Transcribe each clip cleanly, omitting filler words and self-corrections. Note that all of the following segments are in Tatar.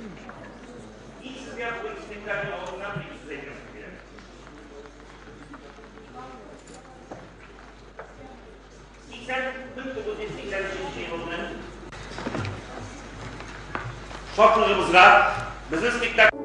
Тик сезгә бүген спектакль алдыннан бер-ике сүз әйтәсем килә. 1983 елның шатлыгыбызга безнең спектакль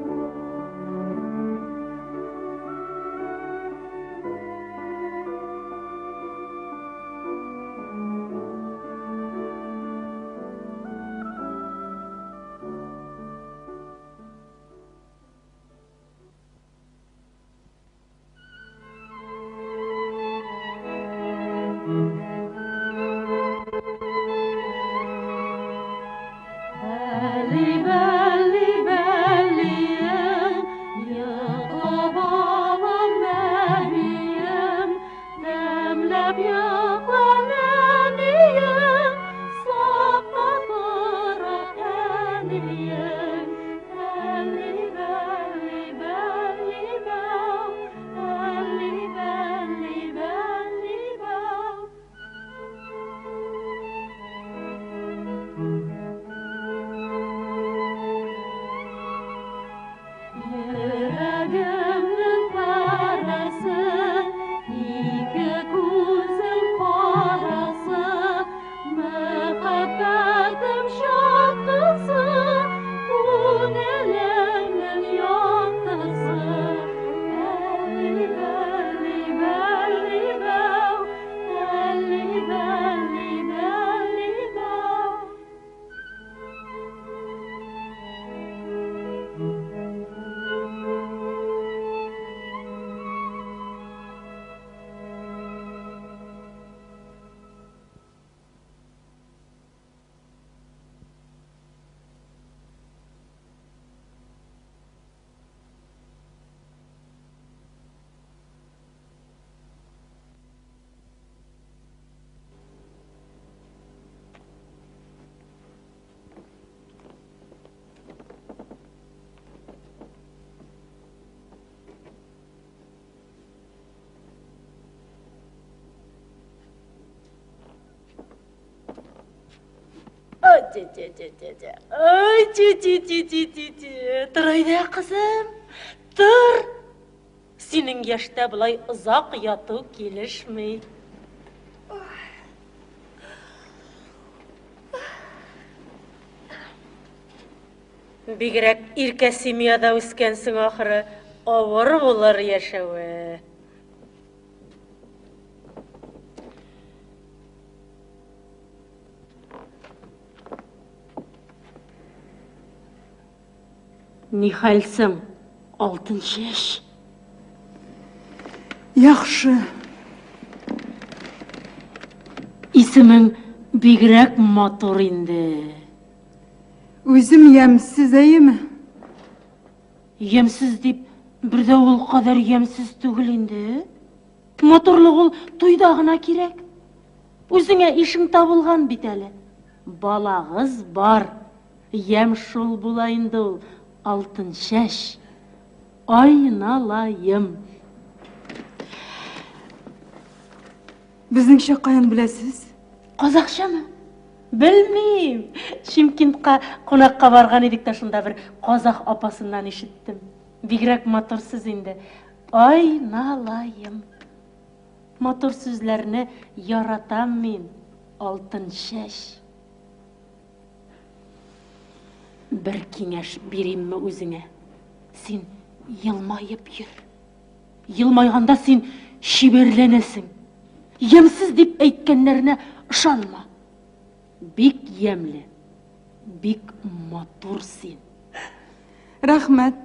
Ай, ти-ти-ти-ти-ти-ти. Тор әйдә, кызым. Тор. Синең яшьтә болай озак яту килешми. Бигрәк иркә семьяда үскәнсең ахыры, авыр булыр яшәве. Нихәл соң, алтын чәч? Яхшы. Исемең бигрәк матур инде. Үзем ямьсез, әйеме? Ямьсез дип, бер дә ул кадәр ямьсез түгел инде. Матурлык ул туйда гына кирәк. Үзеңә ишең табылган бит әле. Балагыз бар. Ямь шул була инде ул, алтын чәч. Айналаем. Безнеңчә каян беләсез? Казахчамы? Белмим. Шимкентка кунакка барган идек тә шунда бер казах апасыннан ишеттем. Бигрәк матур сүз инде. Айналаем. Матур сүзләрне яратам мин, алтын чәч. Бер киңәш биримме үзеңә? Син елмаеп йөр. Елмайганда син чибәрләнәсең. Ямьсез дип әйткәннәренә ышанма. Бик ямьле, бик матур син. Рәхмәт.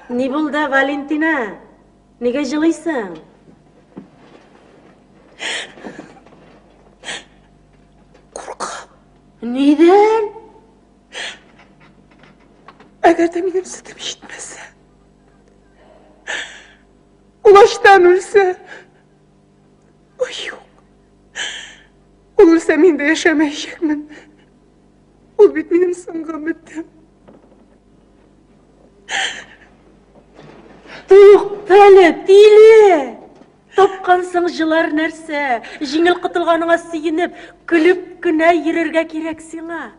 Ни булды, Валентина? Нигә җылыйсың? Куркам. Нидән? Әгәр дә минем сөтем җитмәсә, ул ачтан үлсә, ой, юк. Ул үлсә, мин дә яшәмәячәкмен. Ул бит минем соңгы өметем. Туктале, тиле! тапкансың, җылар нәрсә? Җиңел котылганыңа сөенеп, көлеп кенә йөрергә кирәк сиңа.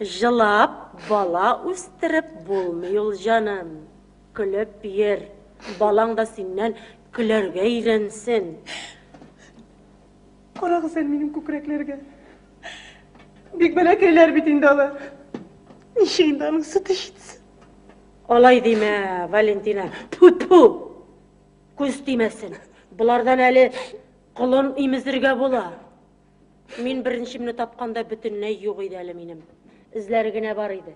Җылап бала үстереп булмый ул, җаным. Көлеп йөр. Балаң да синнән көләргә өйрәнсен. Карагыз әле минем күкрәкләргә. Бик бәләкәйләр бит инде алар. Ничек инде аның сөте җитсен? Алай димә, Валентина. Тьфу-тьфу! Күз тимәсен. Болардан әле колын имезергә була. Мин беренчемне тапканда бөтенләй юк иде әле минем. Эзләре генә бар иде.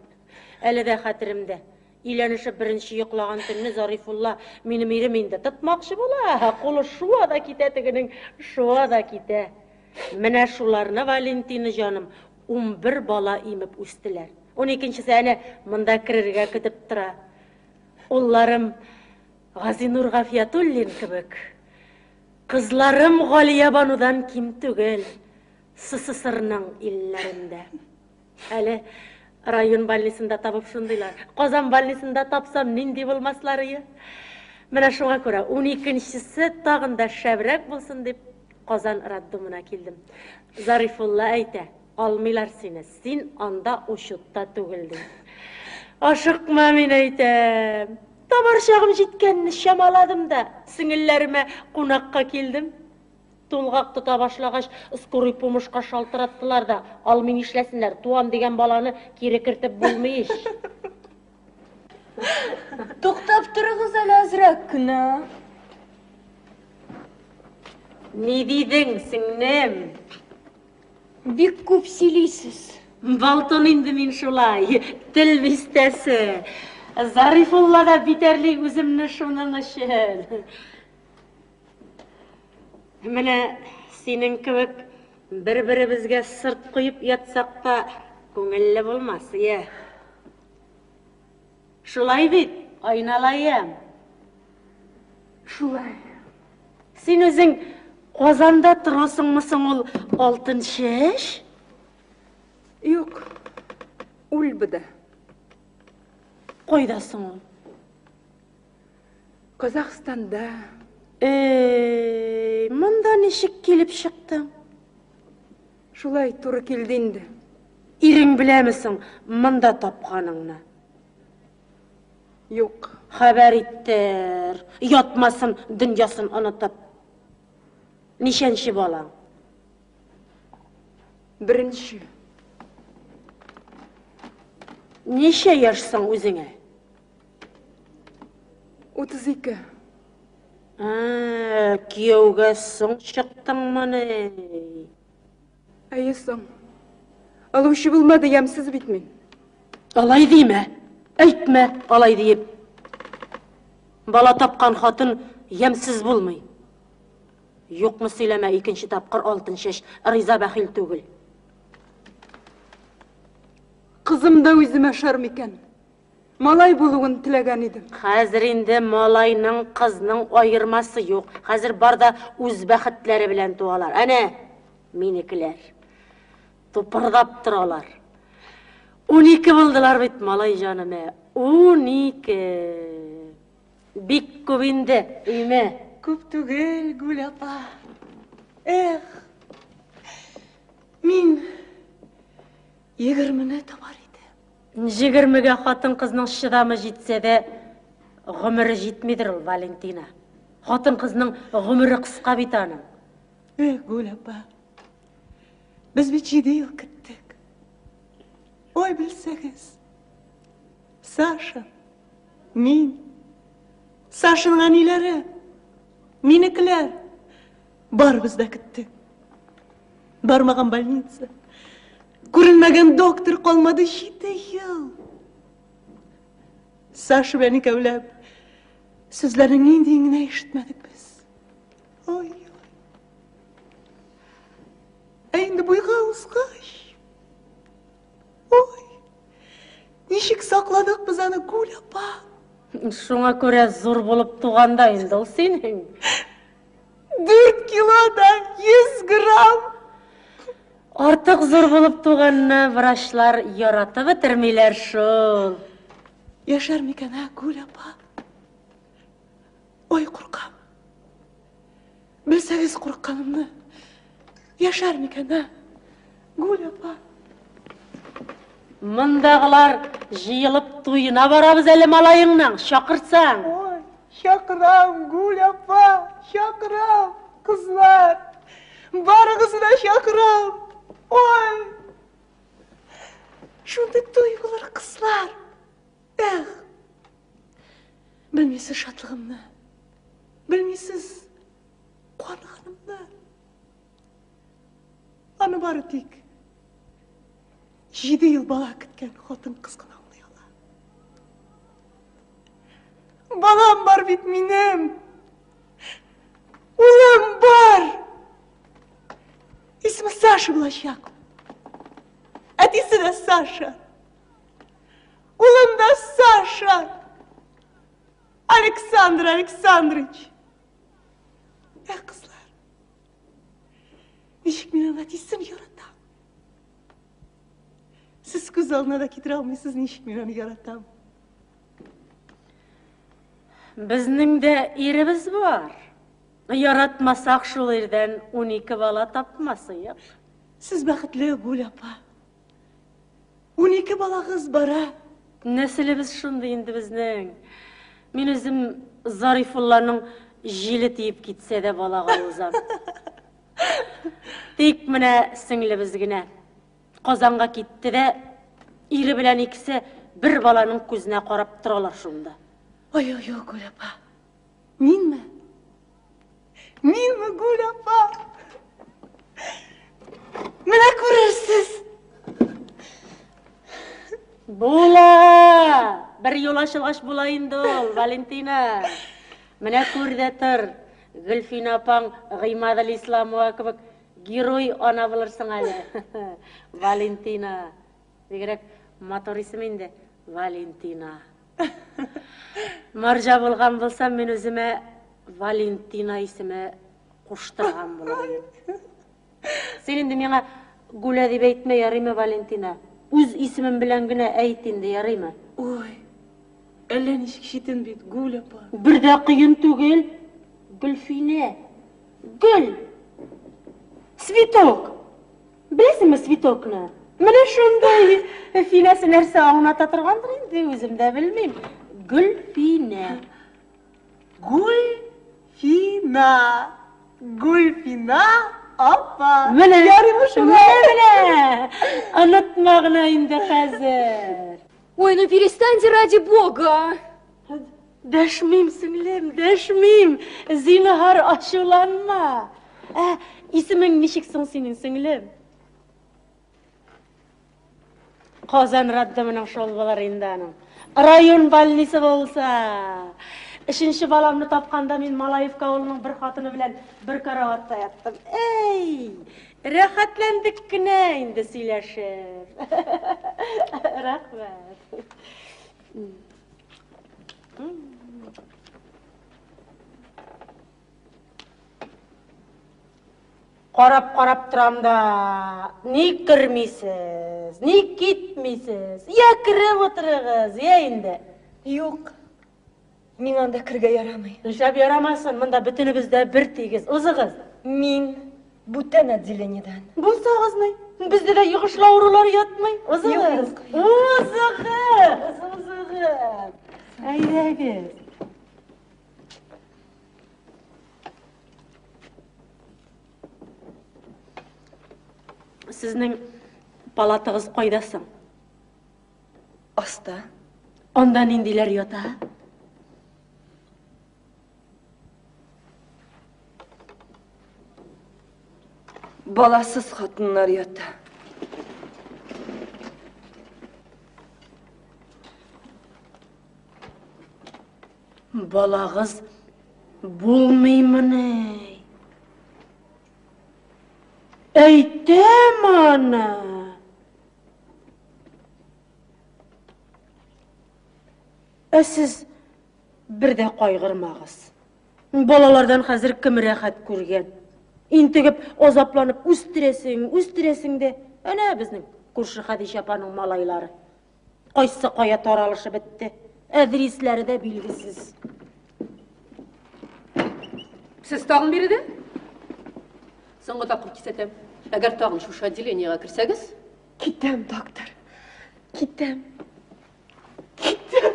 Әле дә хәтеремдә. Өйләнешеп беренче йоклаган төнне Зарифулла, минем ирем инде, тотмакчы була. Кулы шуа да китә тегенең, шуа да китә. Менә шуларны, Валентина җаным, 11 бала имеп үстеләр. Уникенчесе әнә монда керергә көтеп тора. Улларым Газинур Гафиятуллин кебек, кызларым Галиябанудан ким түгел, СССРның илләрендә. Әле район больницында табып шундыйлар. Казан больницында тапсам, нинди булмасларые. Менә шуңа күрә уникенчесе тагын да шәбрәк булсын дип Казан роддомына килдем. Зарифулла әйтә, алмыйлар сине, син анда учетта түгел ди. Ашыкма, мин әйтәм. Табар чагым җиткәнне чамаладым да, сеңелләремә кунакка килдем. Тулгак тота башлагач, скорый помощька шалтыраттылар да, алмый нишләсеннәр, туам дигән баланы кире кертеп булмый ич. Туктап торыгыз әле әзрәк кенә. Ни дидең, сеңлем? Бик күп сөйлисез. Балтын инде мин шулай, тел бистәсе. Зарифулла да битәрли үземне шуның өчен. Менә синең кебек бер-беребезгә сырт куеп ятсак та күңелле булмас, иә. Шулай бит, Айналаем? Шулай. Син үзең Казанда торасыңмы соң ул алтын чәч? Юк, Ульбада. Кайда соң ул? Казахстанда. Эй, монда ничек килеп чыктың? Шулай туры килде инде. Ирең беләме соң монда тапканыңны? Юк. Хәбәр иттер. Ятмасын, дөньясын онытып. Ничәнче балаң? Беренче. Ничә яшь соң үзеңә? 32. Ә, кияүгә соң чыктыңмыни? Әйе соң. Алучы булмады, ямьсез бит мин. Алай димә. Әйтмә, алай диеп. Бала тапкан хатын ямьсез булмый. Юкны сөйләмә, икенче тапкыр алтын чәч риза бәхил түгел. Кызым да үземә ошар микән? Малай булуын теләгән идем. Хәзер инде малайның, кызның аермасы юк. Хәзер бар да үз бәхетләре белән туалар. Әнә, минекеләр. Тупырдап торалар. 12 булдылар бит, малай җаным, ә. 12. Бик күп инде, өймә. Күп түгел, Гүл апа. Эх, мин егермене табар идем. Егермегә хатын-кызның чыдамы җитсә дә, гомере җитмидер ул, Валентина. Хатын-кызның гомере кыска бит аның. Эх, Гүл апа, без бит 7 ел көттек. Ой, белсәгез, Саша, мин, Сашаның әниләре, минекеләр, барыбыз да көттек. Бармаган больница, күренмәгән доктор калмады 7 ел. Саша белән икәүләп сүзләрнең ниндиен генә ишетмәдек без. Ой, ой. Ә инде буйга узгач, ой, ничек сакладык без аны, Гүл апа. Шуңа күрә зур булып туганда инде ул синең. 4 кило да 100 грамм. Артык зур булып туганны врачлар яратып бетермиләр шул. Яшәр микән, ә, Гүл апа? Ой, куркам. Белсәгез курыкканымны. Яшәр микән, ә? Гуля апа. Мондагылар җыелып туена барабыз әле малаеңның, чакырсаң. Ой, чакырам, Гуля апа, чакырам, кызлар. Барыгызны да чакырам. Ой! Шундый туй булыр, кызлар. Эх! Белмисез шатлыгымны. Белмисез куанганымны. Аны бары тик җиде ел бала көткән хатын-кыз гына аңлый ала. Балам бар бит минем. Улым бар. Исеме Саша булачак. Әтисе дә Саша. Улым да Саша. Александр Александрович. Эх, кызлар. Ничек мин аны әтисен яратам. Сез күз алдына да китерә алмыйсыз, ничек мин аны яратам. Безнең дә иребез бар. Яратмасак, шул ирдән 12 бала тапмасыек. Сез бәхетле, Гүл апа. 12 балагыз бара. Нәселебез шундый инде безнең. Мин үзем Зарифулланың җиле тиеп китсә дә балага узам. Тик менә сеңлебез генә Казанга китте дә, ире белән икесе бер баланың күзенә карап торалар шунда. Ой, ой, ой, Гүл апа. Минме? Минме, Гүл апа? Менә күрерсез. Була! Бер юл ачылгач була инде ул, Валентина. Менә күр дә тор, Гөлфинә апаң Гыймадел Исламова кебек герой ана булырсың әле. Валентина. Бигрәк матур исем инде, Валентина. Марҗа булган булсам, мин үземә Валентина исеме куштырган булыр идем. Син инде миңа Гуля дип әйтмә, ярыймы, Валентина? Үз исемем белән генә әйт инде, ярыймы? Ой, әллә ничек читен бит, Гуля апа. Бер дә кыен түгел. Гөлфинә. Гөл. Цветок. Беләсеңме цветокны? Менә шундый финәсе нәрсә аңлата торгандыр инде, үзем дә белмим. Гөлфинә. Гөлфина. Гөлфина апа. Менә. Ярыймы шулай? Менә, менә. Онытма гына инде хәзер. Ой, ну перестаньте ради бога! а! Дәшмим, сеңлем, дәшмим. Зинһар ачуланма. Ә, исемең ничек соң синең, сеңлем? Казан роддомының шул булыр инде аның. Район больницы булса. Өченче баламны тапканда мин Малаевка авылының бер хатыны белән бер караватта яттым. Эй, рәхәтләндек кенә инде сөйләшеп. Рәхмәт. Карап-карап торам да, ник кермисез, ник китмисез? Я кереп утырыгыз, я инде. Юк, миңа анда керергә ярамый. Нишләп ярамасын, монда бөтенебез дә бер тигез. Узыгыз. Мин бүтән отделениедән. Булсагыз ни? Бездә дә йогышлы авырулар ятмый. Узыгыз. Юк, юк. Узыгыз, узыгыз. Әйдәгез. Сезнең палатагыз кайда соң? Аста. Анда ниндиләр ята? Баласыз хатыннар ята. Балагыз булмыймыни? Әйтәм аны. Ә сез бер дә кайгырмагыз. Балалардан хәзер кем рәхәт күргән? Интегеп, азапланып үстерәсең, үстерәсең дә. Әнә безнең күрше Хәдичә апаның малайлары. Кайсы кая таралышып бетте. Әдрисләре дә билгесез. Сез тагын биредә? Соңгы тапкыр кисәтәм. Әгәр тагын шушы отделениегә керсәгез, Китәм, доктор. Китәм. Китәм.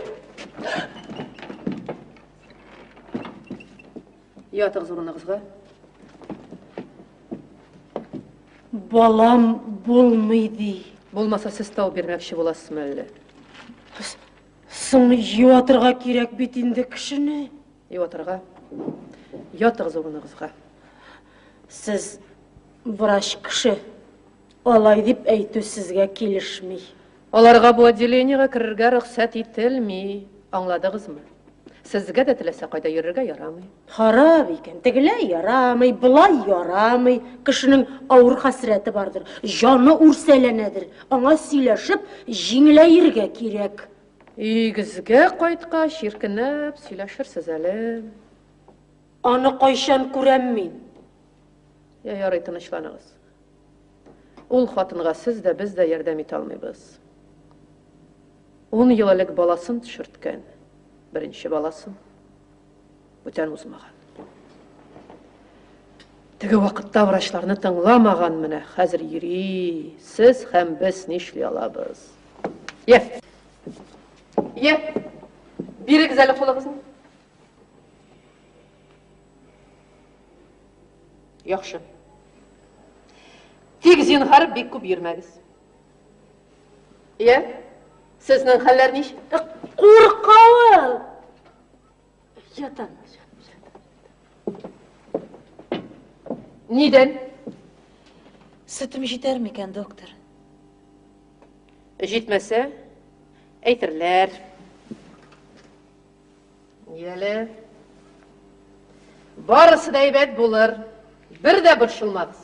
Ятыгыз урыныгызга. Балам булмый ди. Булмаса, сез тау бирмәкче буласызмы әллә? Соң юатырга кирәк бит инде кешене. Юатырга. Ятыгыз урыныгызга. Сез врач кеше. Алай дип әйтү сезгә килешми. Аларга бу отделениегә керергә рөхсәт ителми. Аңладыгызмы? Сезгә дә теләсә кайда йөрергә ярамый. Харап икән. Тегеләй ярамый, болай ярамый. Кешенең авыр хәсрәте бардыр, җаны үрсәләнәдер. Аңа сөйләшеп, җиңеләергә кирәк. Өегезгә кайткач, иркенләп сөйләшерсез әле. Аны кайчан күрәм мин? Я, ярый, тынычланыгыз. Ул хатынга сез дә, без дә ярдәм итә алмыйбыз. 10 ел элек баласын төшерткән, беренче баласын бүтән узмаган. Теге вакытта врачларны тыңламаган, менә хәзер йөри. Сез һәм без нишли алабыз? Е. Е. Бирегез әле кулыгызны. Яхшы. Тик зинһар бик күп йөрмәгез. Е, сезнең хәлләр ничек? Курка ул. Ятам. Нидән? Сөтем җитәр микән, доктор? Җитмәсә, әйтерләр. Яле. Барысы да әйбәт булыр. Бер дә борчылмагыз.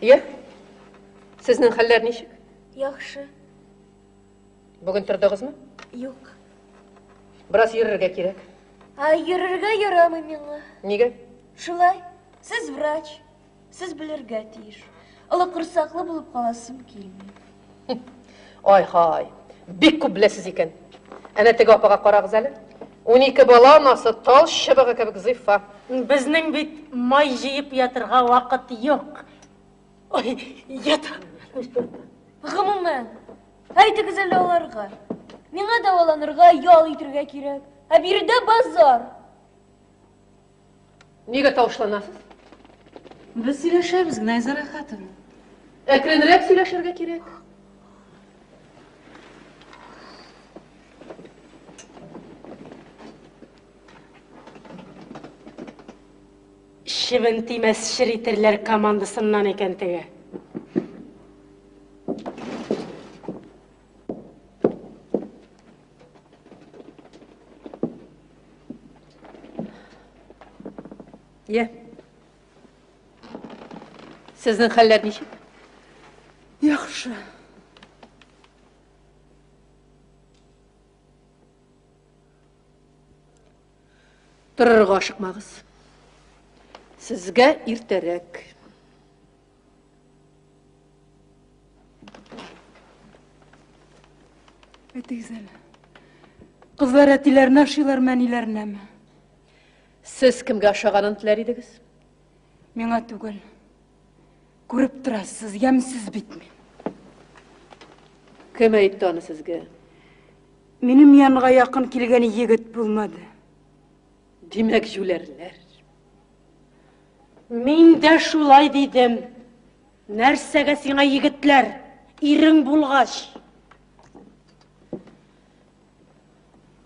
Е, сезнең хәлләр ничек? Яхшы. Бүген тордыгызмы? Юк. Бераз йөрергә кирәк. Ә йөрергә ярамый миңа. Нигә? Шулай. Сез врач. Сез белергә тиеш. Олы корсаклы булып каласым килми. Ай-һай, бик күп беләсез икән. Әнә теге апага карагыз әле. 12 бала анасы тал чыбыгы кебек зифа. Безнең бит май җыеп ятырга вакыт юк. Ой, ятам. Гомумән, әйтегез әле аларга. Миңа дәваланырга, ял итәргә кирәк. Ә биредә базар. Нигә тавышланасыз? Без сөйләшәбез генә, Айза Рәхәтовна. Әкренрәк сөйләшергә кирәк. Чебен тимәс черитерләр командасыннан икән теге. Е. Сезнең хәлләр ничек? Яхшы. Торырга ашыкмагыз. Сезгә иртәрәк. Әйтегез әле. Кызлар әтиләренә ошыйлармы, әниләренәме? Сез кемгә ошаганын теләр идегез? Миңа түгел. Күреп торасыз, ямьсез бит мин. Кем әйтте аны сезгә? Минем янга якын килгән егет булмады. Димәк, җүләрләр. Мин дә шулай дидем. Нәрсәгә сиңа егетләр? Ирең булгач.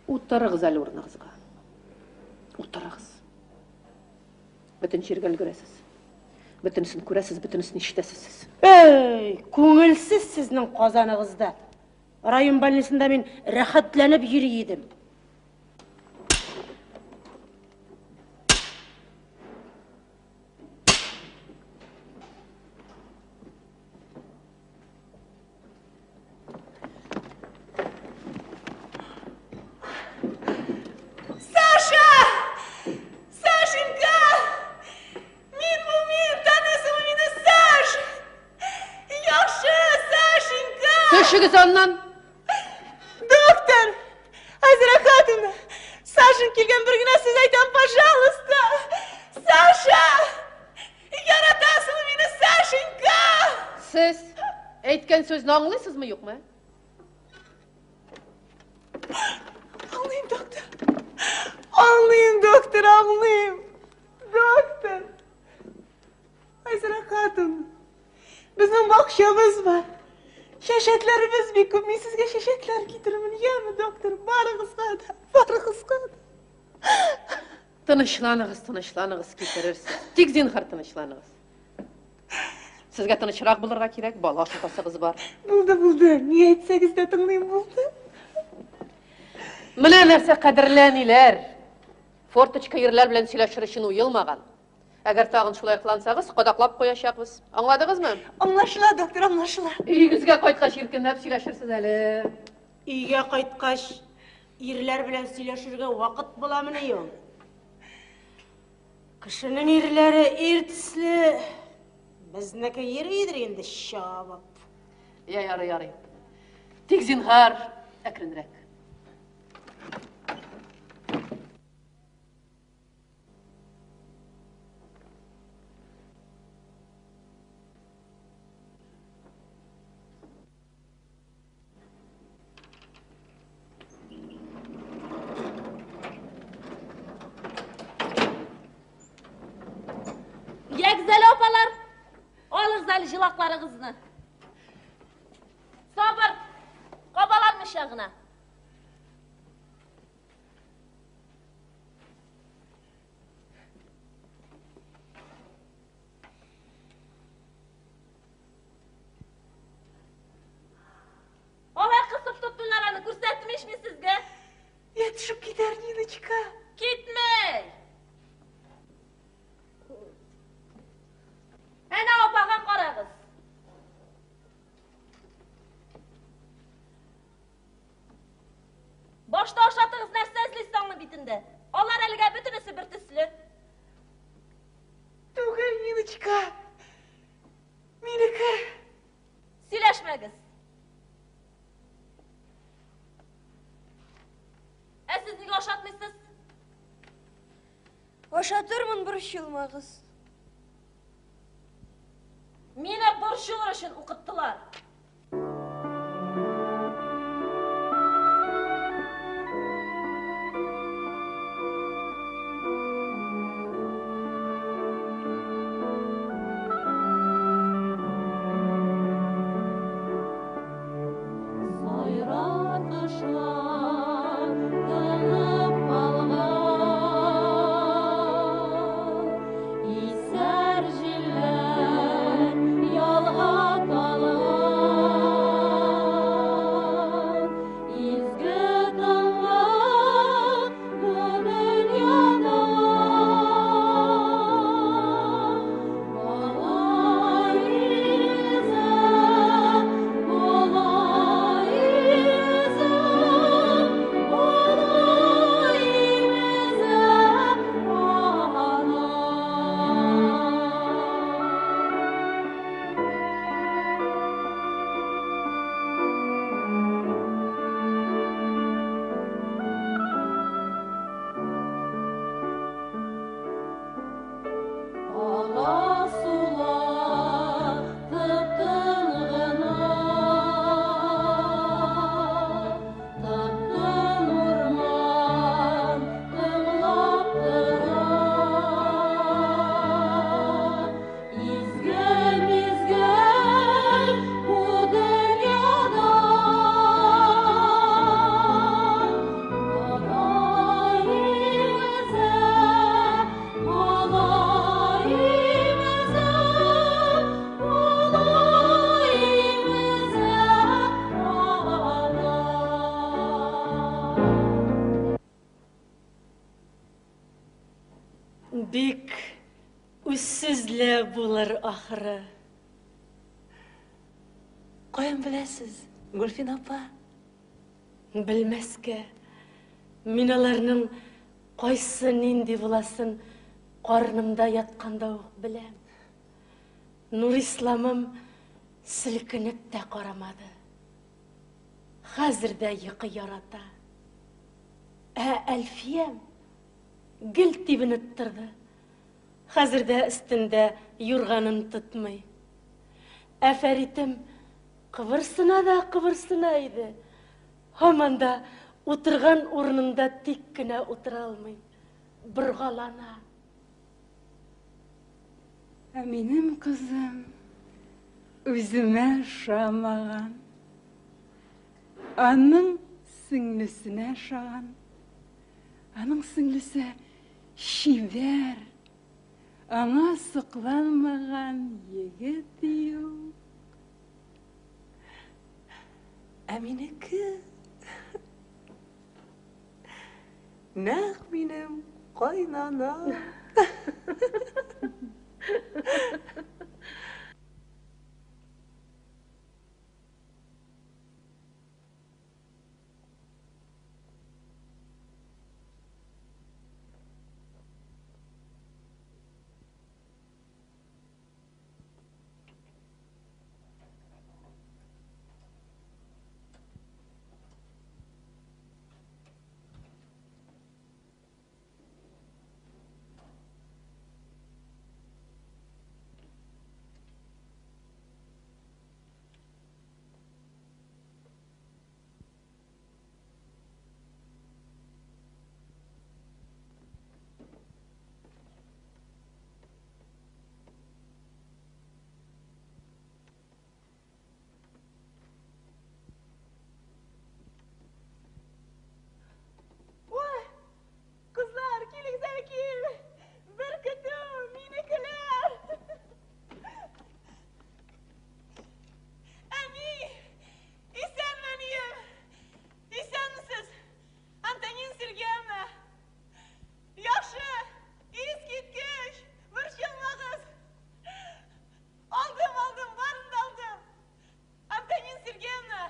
Утырыгыз әле урыныгызга. Утырыгыз. Бөтен җиргә өлгерәсез. Бөтенесен күрәсез, бөтенесен ишетәсез сез. Эй, күңелсез сезнең Казаныгызда. Район больницасында мин рәхәтләнеп йөри идем. Саша! Сашенька! Мин бу мин, таныйсыңмы мине, Саш? Яхшы. Төшегез аннан. Доктор! Айзира Хатовна! Сашин килгән бер генә сүз әйтәм, пожалуйста! Саша! Яратасың мине, Сашенька! Сез әйткән сүзне аңлыйсызмы, юкмы? Аңлыйм, доктор. Аңлыйм, доктор, аңлыйм. Доктор! Айзира Хатовна, безнең бакчабыз бар. Чәчәкләребез бик күп. Мин сезгә чәчәкләр китерермен, яме, доктор? Барыгызга да, барыгызга да. Тынычланыгыз, тынычланыгыз, китерерсез. Тик зинһар тынычланыгыз. Сезгә тынычрак булырга кирәк, бала ашатасыгыз бар. Булды, булды. Ни әйтсәгез дә тыңлыйм, булды. Менә нәрсә, кадерле әниләр. Форточка ирләр белән сөйләшер өчен уелмаган. Әгәр тагын шулай кылансагыз, кадаклап куячакбыз. Аңладыгызмы? Аңлашыла, доктор, аңлашыла. Өегезгә кайткач иркенләп сөйләшерсез әле. Өйгә кайткач, ирләр белән сөйләшергә вакыт буламыни ул? Кешенең ирләре ир төсле, безнеке йөридер инде чабып. Я, ярый, ярый. Тик зинһар, әкренрәк. Ягез әле, апалар, алыгыз әле җылакларыгызны. Сабыр, кабаланмыйча гына. Алай кысып тоттылар аны, күрсәттем ич мин сезгә. Я төшеп китәр, Ниночка. Китмәй. Әнә апага карагыз. Башта ашатыгыз, нәрсә эзлисез аңның битендә? Алар әлегә бөтенесе бер төсле. Түгел, Ниночка. Минеке. Сөйләшмәгез. Ә сез нигә ашатмыйсыз? Ашатырмын, борчылмагыз. Мине борчылыр өчен укыттылар. Сайрар кошлар тынып калган, Исәр җилләр ялга талган. Изге тынлык бу дөньяда, Бала изә, бала изә, бала имезә ана. Ага сулар тып-тын гына, Тып-тын урман тыңлап тора. Изге мизгел бу дөньяда, Бала имезә, бала имезә, бала имезә ана. Бик үзсүзле булыр ахыры. Каян беләсез, Гөлфин апа? Белмәскә. Мин аларның кайсы нинди буласын карнымда ятканда ук беләм. Нурисламым селкенеп тә карамады. Хәзер дә йокы ярата. Ә Әлфиям гел тибенеп торды. Хәзер дә өстендә юрганын тотмый. Ә Фәритем кыбырсына да кыбырсына иде. Һаман да утырган урынында тик кенә утыра алмый. Боргалана. Ә минем кызым үземә ошамаган. Аның сеңлесенә ошаган. Аның сеңлесе чибәр. Аңа сокланмаган егет юк. Ә минеке нәкъ минем кайнанам. Ой, кызлар, килегез әле кил. Бер көтү, минекеләр. Әни, исәнме, әнием? Исәнмесез? Антонина Сергеевна. Яхшы, искиткеч, борчылмагыз. Алдым, алдым, барын да алдым. Антонина Сергеевна,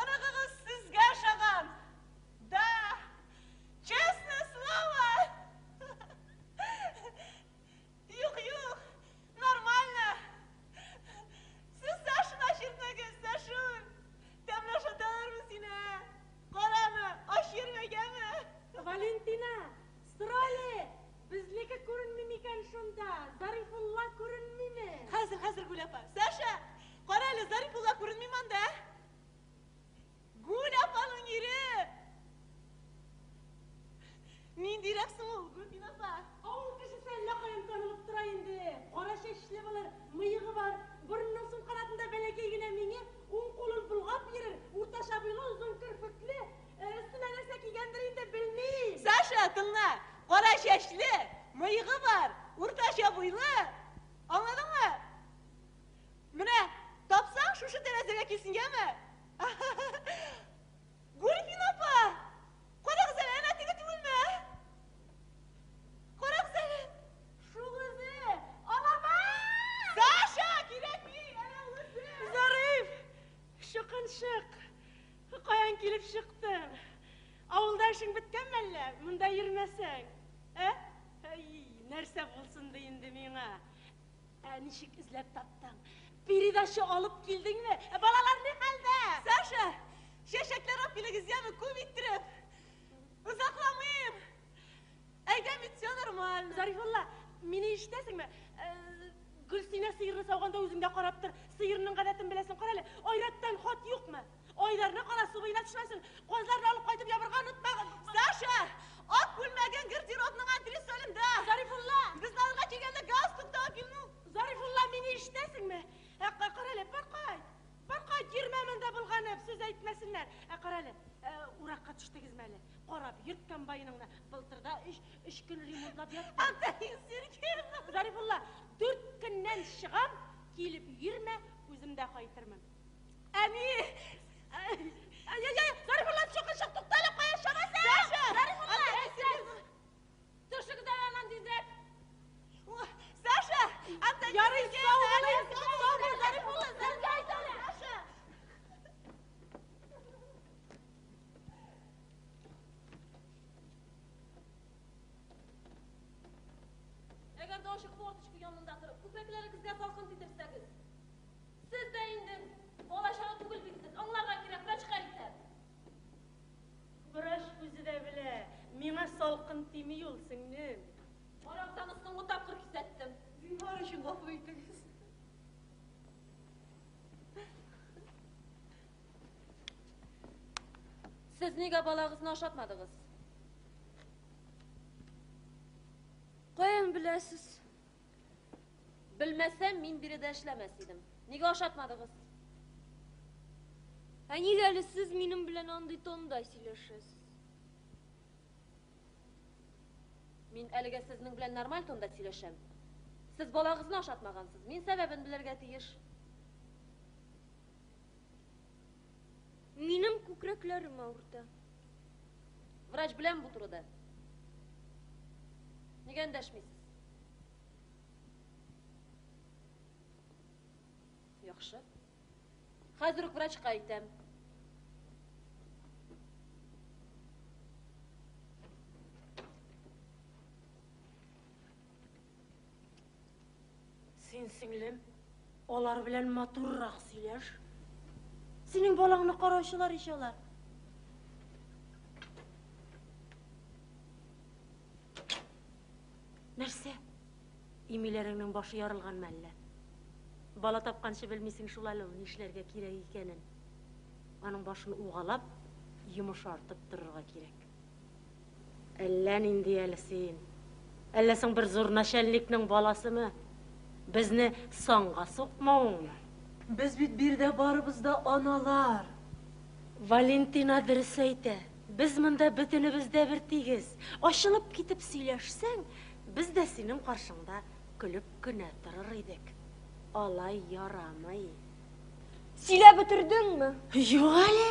оныгыгыз сезгә ошаган. Да, честное слово. Юк, юк, нормально. Сез Сашаны ачыртмагыз, Сашун. Тәмле ашаталармы сине, ә? Караны, ач йөрмәгәнме? Валентина, сора әле, безнеке күренми микән шунда? Зарифулла күренмиме? Хәзер, хәзер, Гүл апа. Саша, кара әле, Зарифулла күренмиме анда? Гүл апаның ире. Ниндирәк соң ул, Гөлфин апа? Авыл кешесе әллә каян танылып тора инде. Кара чәчле булыр, мыегы бар, борынының сул канатында бәләкәй генә миңе, уң кулын болгап йөрер, уртача буйлы, озын керфекле, өстенә нәрсә кигәндер инде, белмим. Саша, тыңла. Кара чәчле, мыегы бар, уртача буйлы. Аңладыңмы? Менә, тапсаң, шушы тәрәзәгә килсен, яме? Гөлфин апа! Карагыз әле, әнә теге түгелме? Карагыз әле. Шул үзе! Алама! Саша, кирәкми, әнә ул үзе. Зариф! Чукынчык! Каян килеп чыктың? Авылда эшең беткәнме әллә? Монда йөрмәсәң? Ә? Әй, нәрсә булсын ди инде миңа? Ә ничек эзләп таптың? Передача алып килдеңме? Ә балалар ни хәлдә? Саша, чәчәкләр алып килегез, яме, күп иттереп. Озакламыйм. Әйдә, бит все нормально. Зарифулла, мине ишетәсеңме? Гөлсинә сыерны сауганда үзең дә карап тор. Сыерның гадәтен беләсең, кара әле. Айраттан хат юкмы? Айдарны кара, су буена төшмәсен. Казларны алып кайтып ябырга онытмагыз. Саша, ак күлмәгең гардеробның антресолендә. Зарифулла! Безне алырга килгәндә галстук та алып килдең. Зарифулла, мине ишетәсеңме? Ә, кара әле, бар кайт. Бар кайт, йөрмә монда булганып, сүз әйтмәсеннәр. Ә, кара әле, уракка төштегезме әле? Карап йөрт комбайныңны. Былтырда өч көн ремонтлап яттым. Антонина Сергеевна! Зарифулла, 4 көннән чыгам, килеп йөрмә, үзем дә кайтырмын. Әни! Ай-яй-яй, Зарифулла, чукынчык, туктале, кая чабасың? Саша! Зарифулла! Антонина Сергеевна! Төшегез әле аннан тизрәк. Саша! Антонина Ярый, Сергеевна! сау булыгыз, Сау сау бул, булыгыз, Зарифулла, Сезгә әйт әле. Саша! Әгәр дә ачык форточка янында торып, күкрәкләрегезгә салкын тидерсәгез. Сез дә инде бала-чага түгел бит сез. Аңларга кирәк, врачка әйтегез. Сез нигә балагызны ашатмадыгыз? Каян беләсез? Белмәсәм, мин биредә эшләмәс идем. Нигә ашатмадыгыз? Ә нигә әле сез минем белән андый тонда сөйләшәсез? Мин әлегә сезнең белән нормаль тонда сөйләшәм. Сез балагызны ашатмагансыз. Мин сәбәбен белергә тиеш. Минем күкрәкләрем авырта. Врач белән бу турыда. Нигә эндәшмисез? Яхшы. Хәзер үк врачка әйтәм. Син, сеңлем, алар белән матуррак сөйләш. Синең балаңны караучылар ич алар. Нәрсә? Имиләреңнең башы ярылганмы әллә? Бала тапканчы белмисең шул әле ул нишләргә кирәк икәнен. Аның башын угалап, йомшартып торырга кирәк. Әллә нинди әле син. Әллә соң бер зур начальникның баласымы? Безне санга сукмавыңмы? Без бит биредә барыбыз да аналар. Валентина дөрес әйтә. Без монда бөтенебез дә бер тигез. Ачылып китеп сөйләшсәң, без дә синең каршыңда көлеп кенә торыр идек. Алай ярамый. Сөйләп бетердеңме? Юк әле.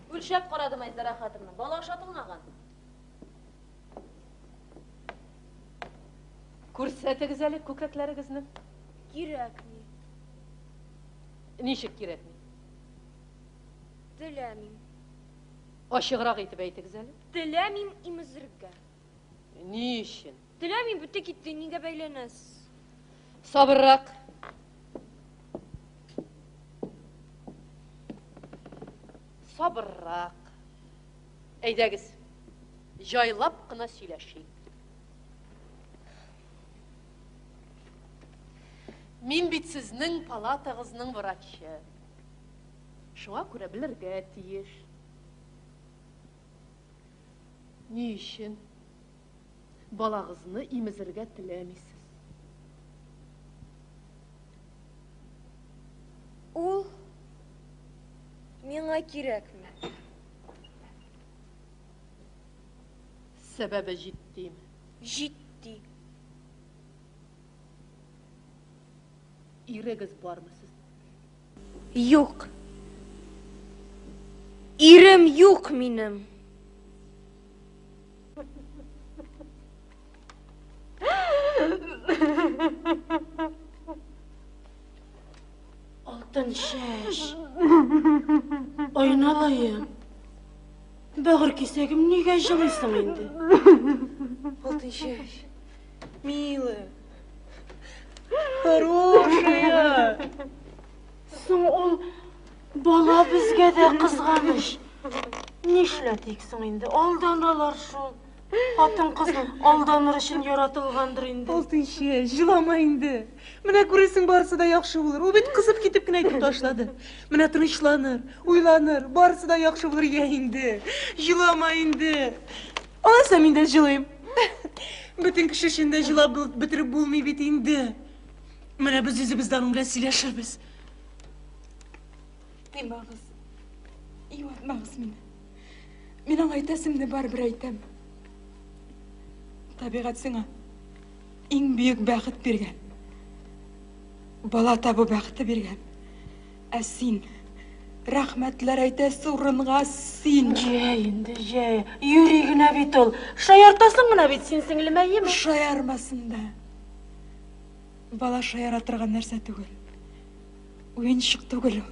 Үлчәп карадым Айзара хатынны. Бала ашатылмаган. Күрсәтегез әле күкрәкләрегезне. Кирәкми. Ничек кирәкми? Теләмим. Ачыграк итеп әйтегез әле. Теләмим имезергә. Ни өчен? Теләмим, бетте китте, нигә бәйләнәсез? Сабыррак. Сабыррак. Әйдәгез, җайлап кына сөйләшик. Мин бит сезнең палатагызның врачы. Шуңа күрә белергә тиеш. Ни өчен балагызны имезергә теләмисез? Ул миңа кирәкми. Сәбәбе җитдиме? Җитди. Ирегез бармы сезнең? Юк. Ирем юк минем. Алтын чәч. Айналаем. Бәгырь кисәгем, нигә җылыйсың инде? Алтын чәч. Милая. Хорошая. Соң ул бала безгә дә кызганыч. Нишләтик соң инде? Алданалар шул. Хатын-кыз алданыр өчен яратылгандыр инде. Алтын чәч, җылама инде. Менә күрерсең, барысы да яхшы булыр. Ул бит кызып китеп кенә әйтеп ташлады. Менә тынычланыр, уйланыр, барысы да яхшы булыр я инде. Җылама инде. Алайса мин дә җылыйм. Бөтен кеше өчен дә җылап бетереп булмый бит инде. Менә без үзебез дә аның белән сөйләшербез. Тыймагыз. Юатмагыз мине. Мин аңа әйтәсемне барыбер әйтәм. Табигать сиңа иң бөек бәхет биргән. Бала табу бәхете биргән. Ә син рәхмәтләр әйтәсе урынга син. Җә инде, җә. Юри генә бит ул. Шаяртасың гына бит син, сеңлем, әйеме? Шаярмасын да. Бала шаяра торган нәрсә түгел. Уенчык түгел ул.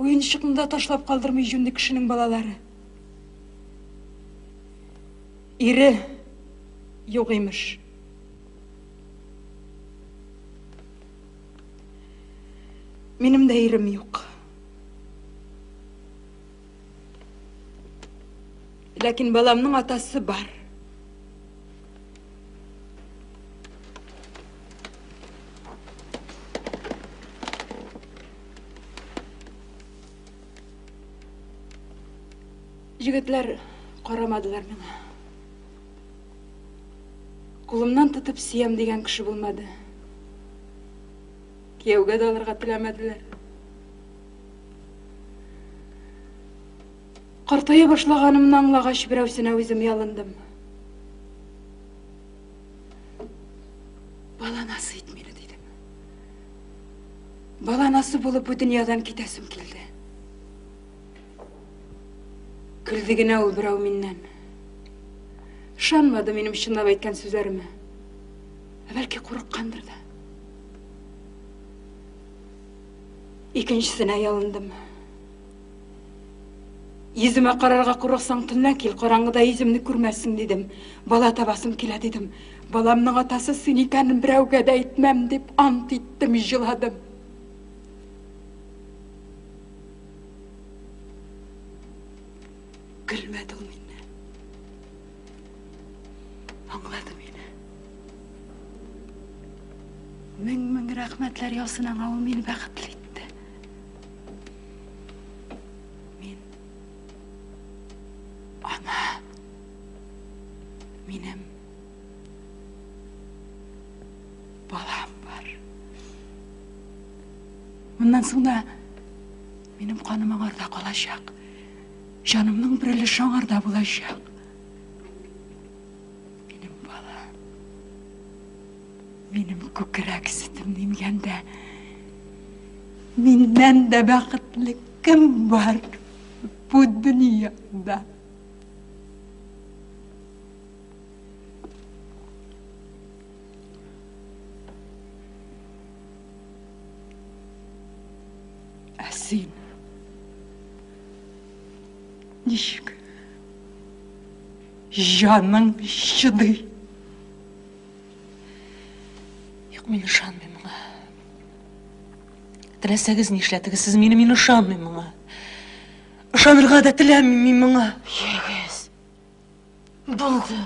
Уенчыкны да ташлап калдырмый җүнле кешенең балалары. Ире юк имеш. Минем дә ирем юк. Ләкин баламның атасы бар. Егетләр карамадылар миңа. Кулымнан тотып сөям дигән кеше булмады. Кияүгә дә алырга теләмәделәр. Картая башлаганымны аңлагач, берәүсенә үзем ялындым. Баланасы ит мине, дидем. Баланасы булып бу дөньядан китәсем килде. Көлде генә ул берәү миннән. Ышанмады минем чынлап әйткән сүзләремә. Ә бәлки курыккандыр да. Икенчесенә ялындым. Йөземә карарга курыксаң, төнлә кил, караңгыда йөземне күрмәссең, дидем. Бала табасым килә, дидем. Баламның атасы син икәнен берәүгә дә әйтмәм, дип ант иттем, җыладым. Көлмәде ул миннән. Аңлады мине. Мең-мең рәхмәтләр яусын аңа, ул мине бәхетле итте. Мин ана минем балам бар. Моннан соң да минем каным аңарда калачак. Җанымның бер өлеше аңарда булачак. Минем бала. Минем күкрәк сөтемне имгәндә миннән дә бәхетле кем бар бу дөньяда? Ә син ничек җаның чыдый? Юк, мин ышанмыйм моңа. Теләсәгез нишләтегез, сез мине, мин ышанмыйм моңа. Ышанырга да теләмим мин моңа. Ягез. Булды.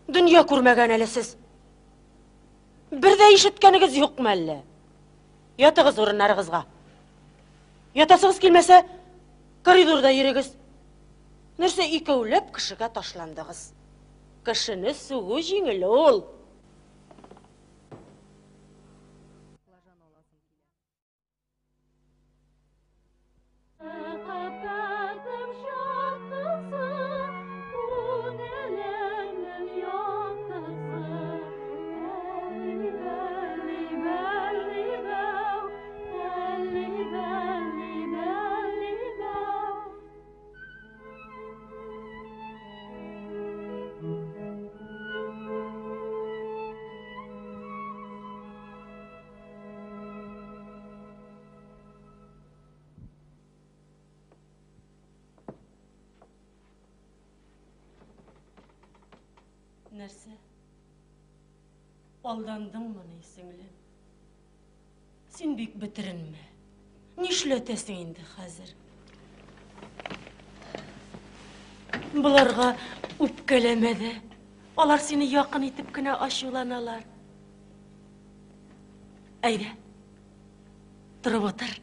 Дөнья күрмәгән әле сез. Бер дә ишеткәнегез юкмы әллә? Ятыгыз урыннарыгызга. Ятасыгыз килмәсә, коридорда йөрегез. Нәрсә икәүләп кешегә ташландыгыз? Кешене сүгү җиңел ул. Мәхәббәтем чаткысы, күңелемнең яктысы. Әлли, бәлли, бәлли, бәү, әлли, бәлли, бәлли, бәү. Нәрсә? Алдандыңмыни, сеңлем? Син бик бетеренмә. Нишләтәсең инде хәзер? Боларга үпкәләмә дә. Алар сине якын итеп кенә ачуланалар. Әйдә. Торып утыр.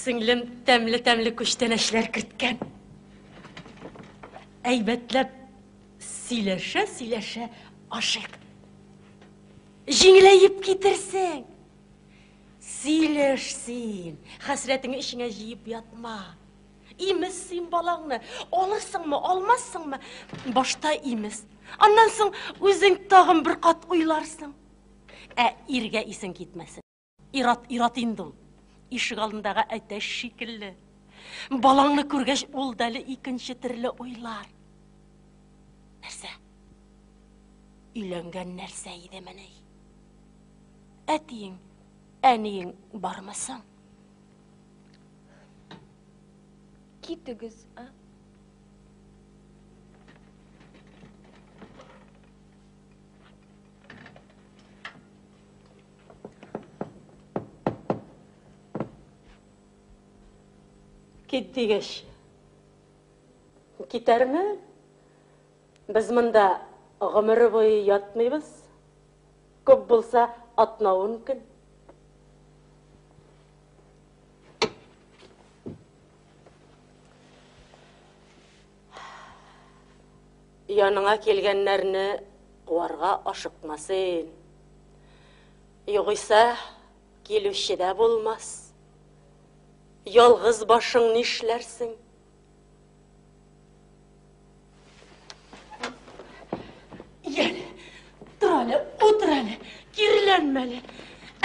Сеңлем тәмле-тәмле күчтәнәчләр керткән. Әйбәтләп сөйләшә-сөйләшә ашыйк. Җиңеләеп китерсең. Сөйләш син, хәсрәтеңне эчеңә җыеп ятма. Имез син балаңны, алырсыңмы, алмассыңмы? Башта имез. Аннан соң үзең тагын бер кат уйларсың. Ә иргә исең китмәсен. Ират ират инде ул. Ишек алдындагы әтәч шикелле. Балаңны күргәч, ул да әле икенче төрле уйлар. Нәрсә? Өйләнгән нәрсә идемени? Әтиең, әниең бармы соң? Китегез, а? Кит дигәч. Китәрме? Без монда гомер буе ятмыйбыз. Күп булса, атна-ун көн. Яныңа килгәннәрне куарга ашыкма син. Югыйсә, килүче дә булмас. Ялгыз башың нишләрсең? Йәле, тор әле, утыр әле, киреләнмә әле.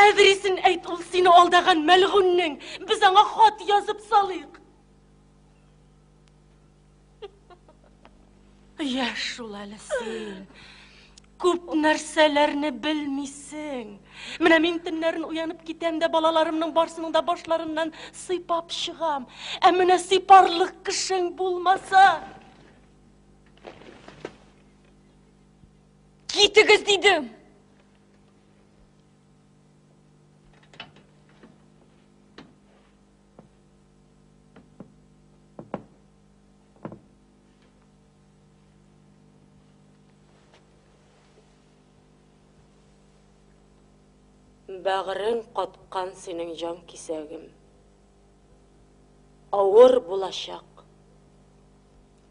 Әдрисен әйт, ул сине алдаган мәлгуннең. Без аңа хат язып салыйк. Яшь шул әле син. Күп нәрсәләрне белмисең. Менә мин төннәрен уянып китәм дә балаларымның барсының да башларыннан сыйпап чыгам. Ә менә сыйпарлык кешең булмаса... Китегез, дидем! Бәгырең каткан синең җан кисәгем. Авыр булачак.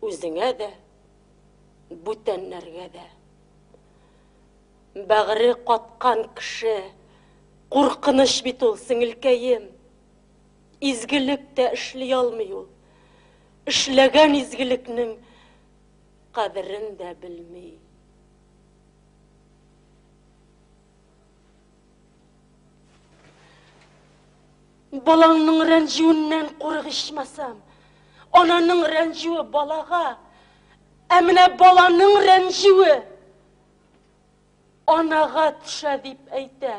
Үзеңә дә, бүтәннәргә дә. Бәгыре каткан кеше куркыныч бит ул, сеңелкәем. Изгелек тә эшли алмый ул. Эшләгән изгелекнең кадерен дә белми. Балаңның рәнҗүеннән курык ичмасам. Ананың рәнҗүе балага, ә менә баланың рәнҗүе анага төшә дип әйтә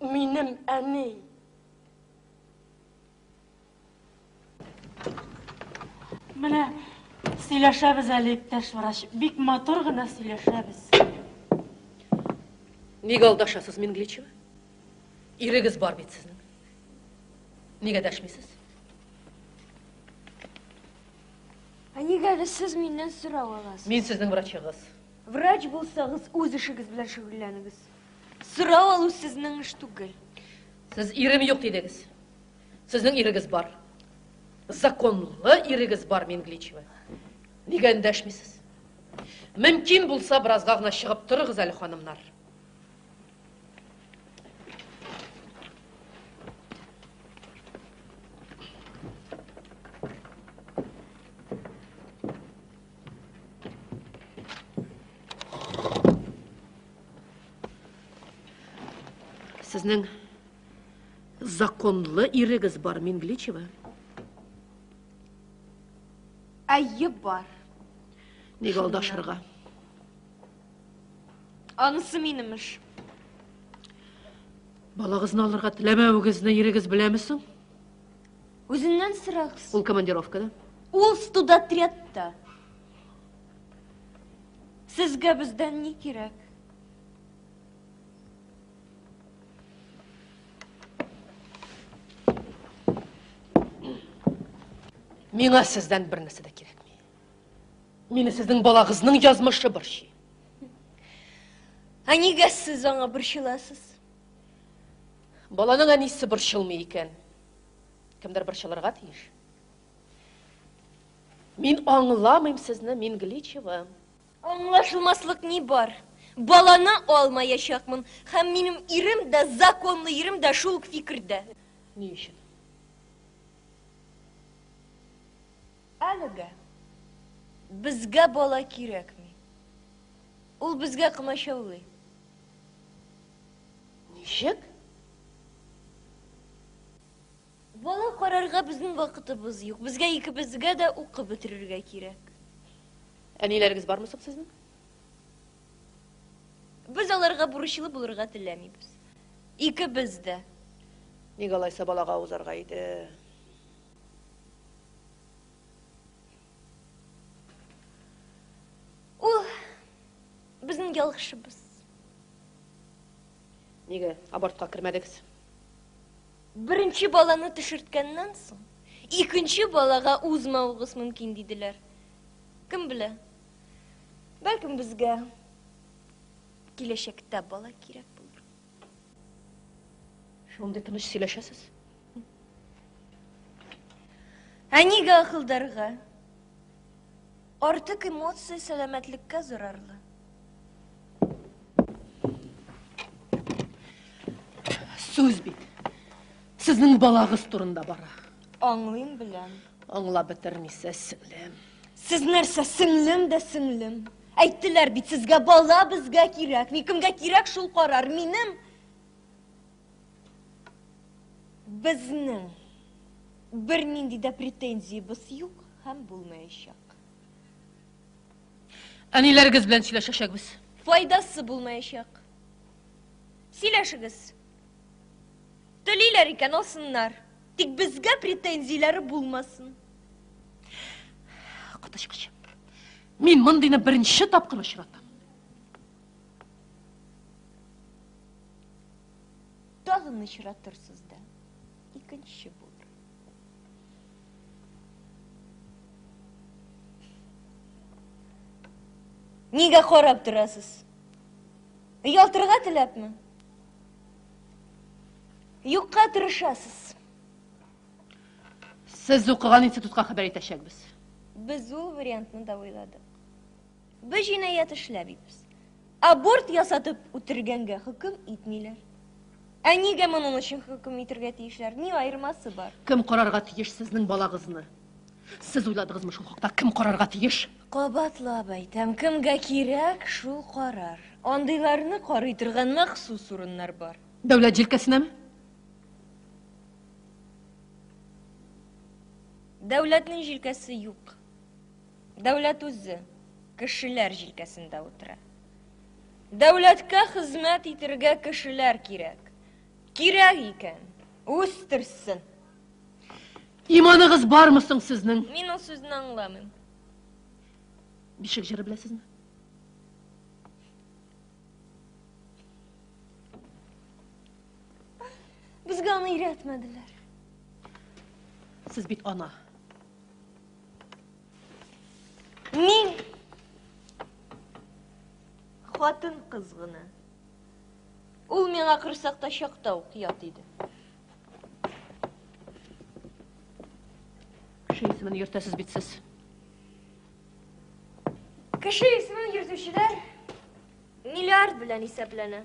минем әни. Менә сөйләшәбез әле, иптәш врач. Бик матур гына сөйләшәбез. Нигә алдашасыз, Мингличева? Ирегез бар бит сезнең. Нигә дәшмисез? Ә нигә әле сез миннән сорау аласыз? Мин сезнең врачыгыз. Врач булсагыз, үз эшегез белән шөгыльләнегез. Сорау алу сезнең эш түгел. Сез ирем юк дидегез. Сезнең ирегез бар. Законлы ирегез бар, Мингличева. Нигә эндәшмисез? Мөмкин булса, беразга гына чыгып торыгыз әле, ханымнар. Сезнең законлы ирегез бар, Мингличева. Әйе, бар. Нигә алдашырга? Анысы минем эш. Балагызны алырга теләмәвегезне ирегез беләме соң? Үзеннән сорагыз. Ул командировкада. Ул студотрядта. Сезгә бездән ни кирәк? Миңа сездән бер нәрсә дә кирәкми. Мине сезнең балагызның язмышы борчый. Ә нигә сез аңа борчыласыз? Баланың әнисе борчылмый икән. Кемдер борчылырга тиеш. Мин аңламыйм сезне, Мингличева. Аңлашылмаслык ни бар? Баланы алмаячакмын. Һәм минем ирем дә, законлы ирем дә шул ук фикердә. Ни өчен? Әлегә безгә бала кирәкми. Ул безгә комачаулый. Ничек? Бала карарга безнең вакытыбыз юк. Безгә икебезгә дә укып бетерергә кирәк. Әниләрегез бармы соң сезнең? Без аларга бурычлы булырга теләмибез. Икебез дә. Ник алайса балага узарга иде? Ул безнең ялгышыбыз. Нигә абортка кермәдегез? Беренче баланы төшерткәннән соң, икенче балага узмавыгыз мөмкин диделәр. Кем белә? Бәлкем безгә киләчәктә бала кирәк булыр. Шундый тыныч сөйләшәсез. Ә нигә акылдарга? Артык эмоция сәламәтлеккә зарарлы. Сүз бит сезнең балагыз турында бара. Аңлыйм, беләм. Аңлап бетермисез, сеңлем. Сез нәрсә, сеңлем дә сеңлем. Әйттеләр бит сезгә, бала безгә кирәкми. Кемгә кирәк, шул карар. Минем безнең бернинди дә претензиябез юк һәм булмаячак. Әниләрегез белән сөйләшәчәкбез. Файдасы булмаячак. Сөйләшегез. Телиләр икән, алсыннар. Тик безгә претензияләре булмасын. Коточкыч. Мин мондыйны беренче тапкыр очратам. Тагын очратырсыз да, икенче булыр. Нигә карап торасыз? Оялтырга теләпме? Юкка тырышасыз. Сез укыган институтка хәбәр итәчәкбез. Без ул вариантны да уйладык. Без җинаять эшләмибез. Аборт ясатып үтергәнгә хөкем итмиләр. Ә нигә моның өчен хөкем итергә тиешләр? Ни аермасы бар? Кем карарга тиеш сезнең балагызны? Сез уйладыгызмы шул хакта? Кем карарга тиеш? Кабатлап әйтәм, кемгә кирәк, шул карар. Андыйларны карый торган махсус урыннар бар. Дәүләт җилкәсенәме? Дәүләтнең җилкәсе юк. Дәүләт үзе кешеләр җилкәсендә утыра. Дәүләткә хезмәт итергә кешеләр кирәк. Кирәк икән, үстерсен. Иманыгыз бармы соң сезнең? Мин ул сүзне аңламыйм. Бишек җыры беләсезме? Безгә аны өйрәтмәделәр. Сез бит ана. Мин хатын-кыз гына. Ул миңа корсакта чакта ук ят иде. Кеше исемен йөртәсез бит сез. Кеше исемен йөртүчеләр миллиард белән исәпләнә.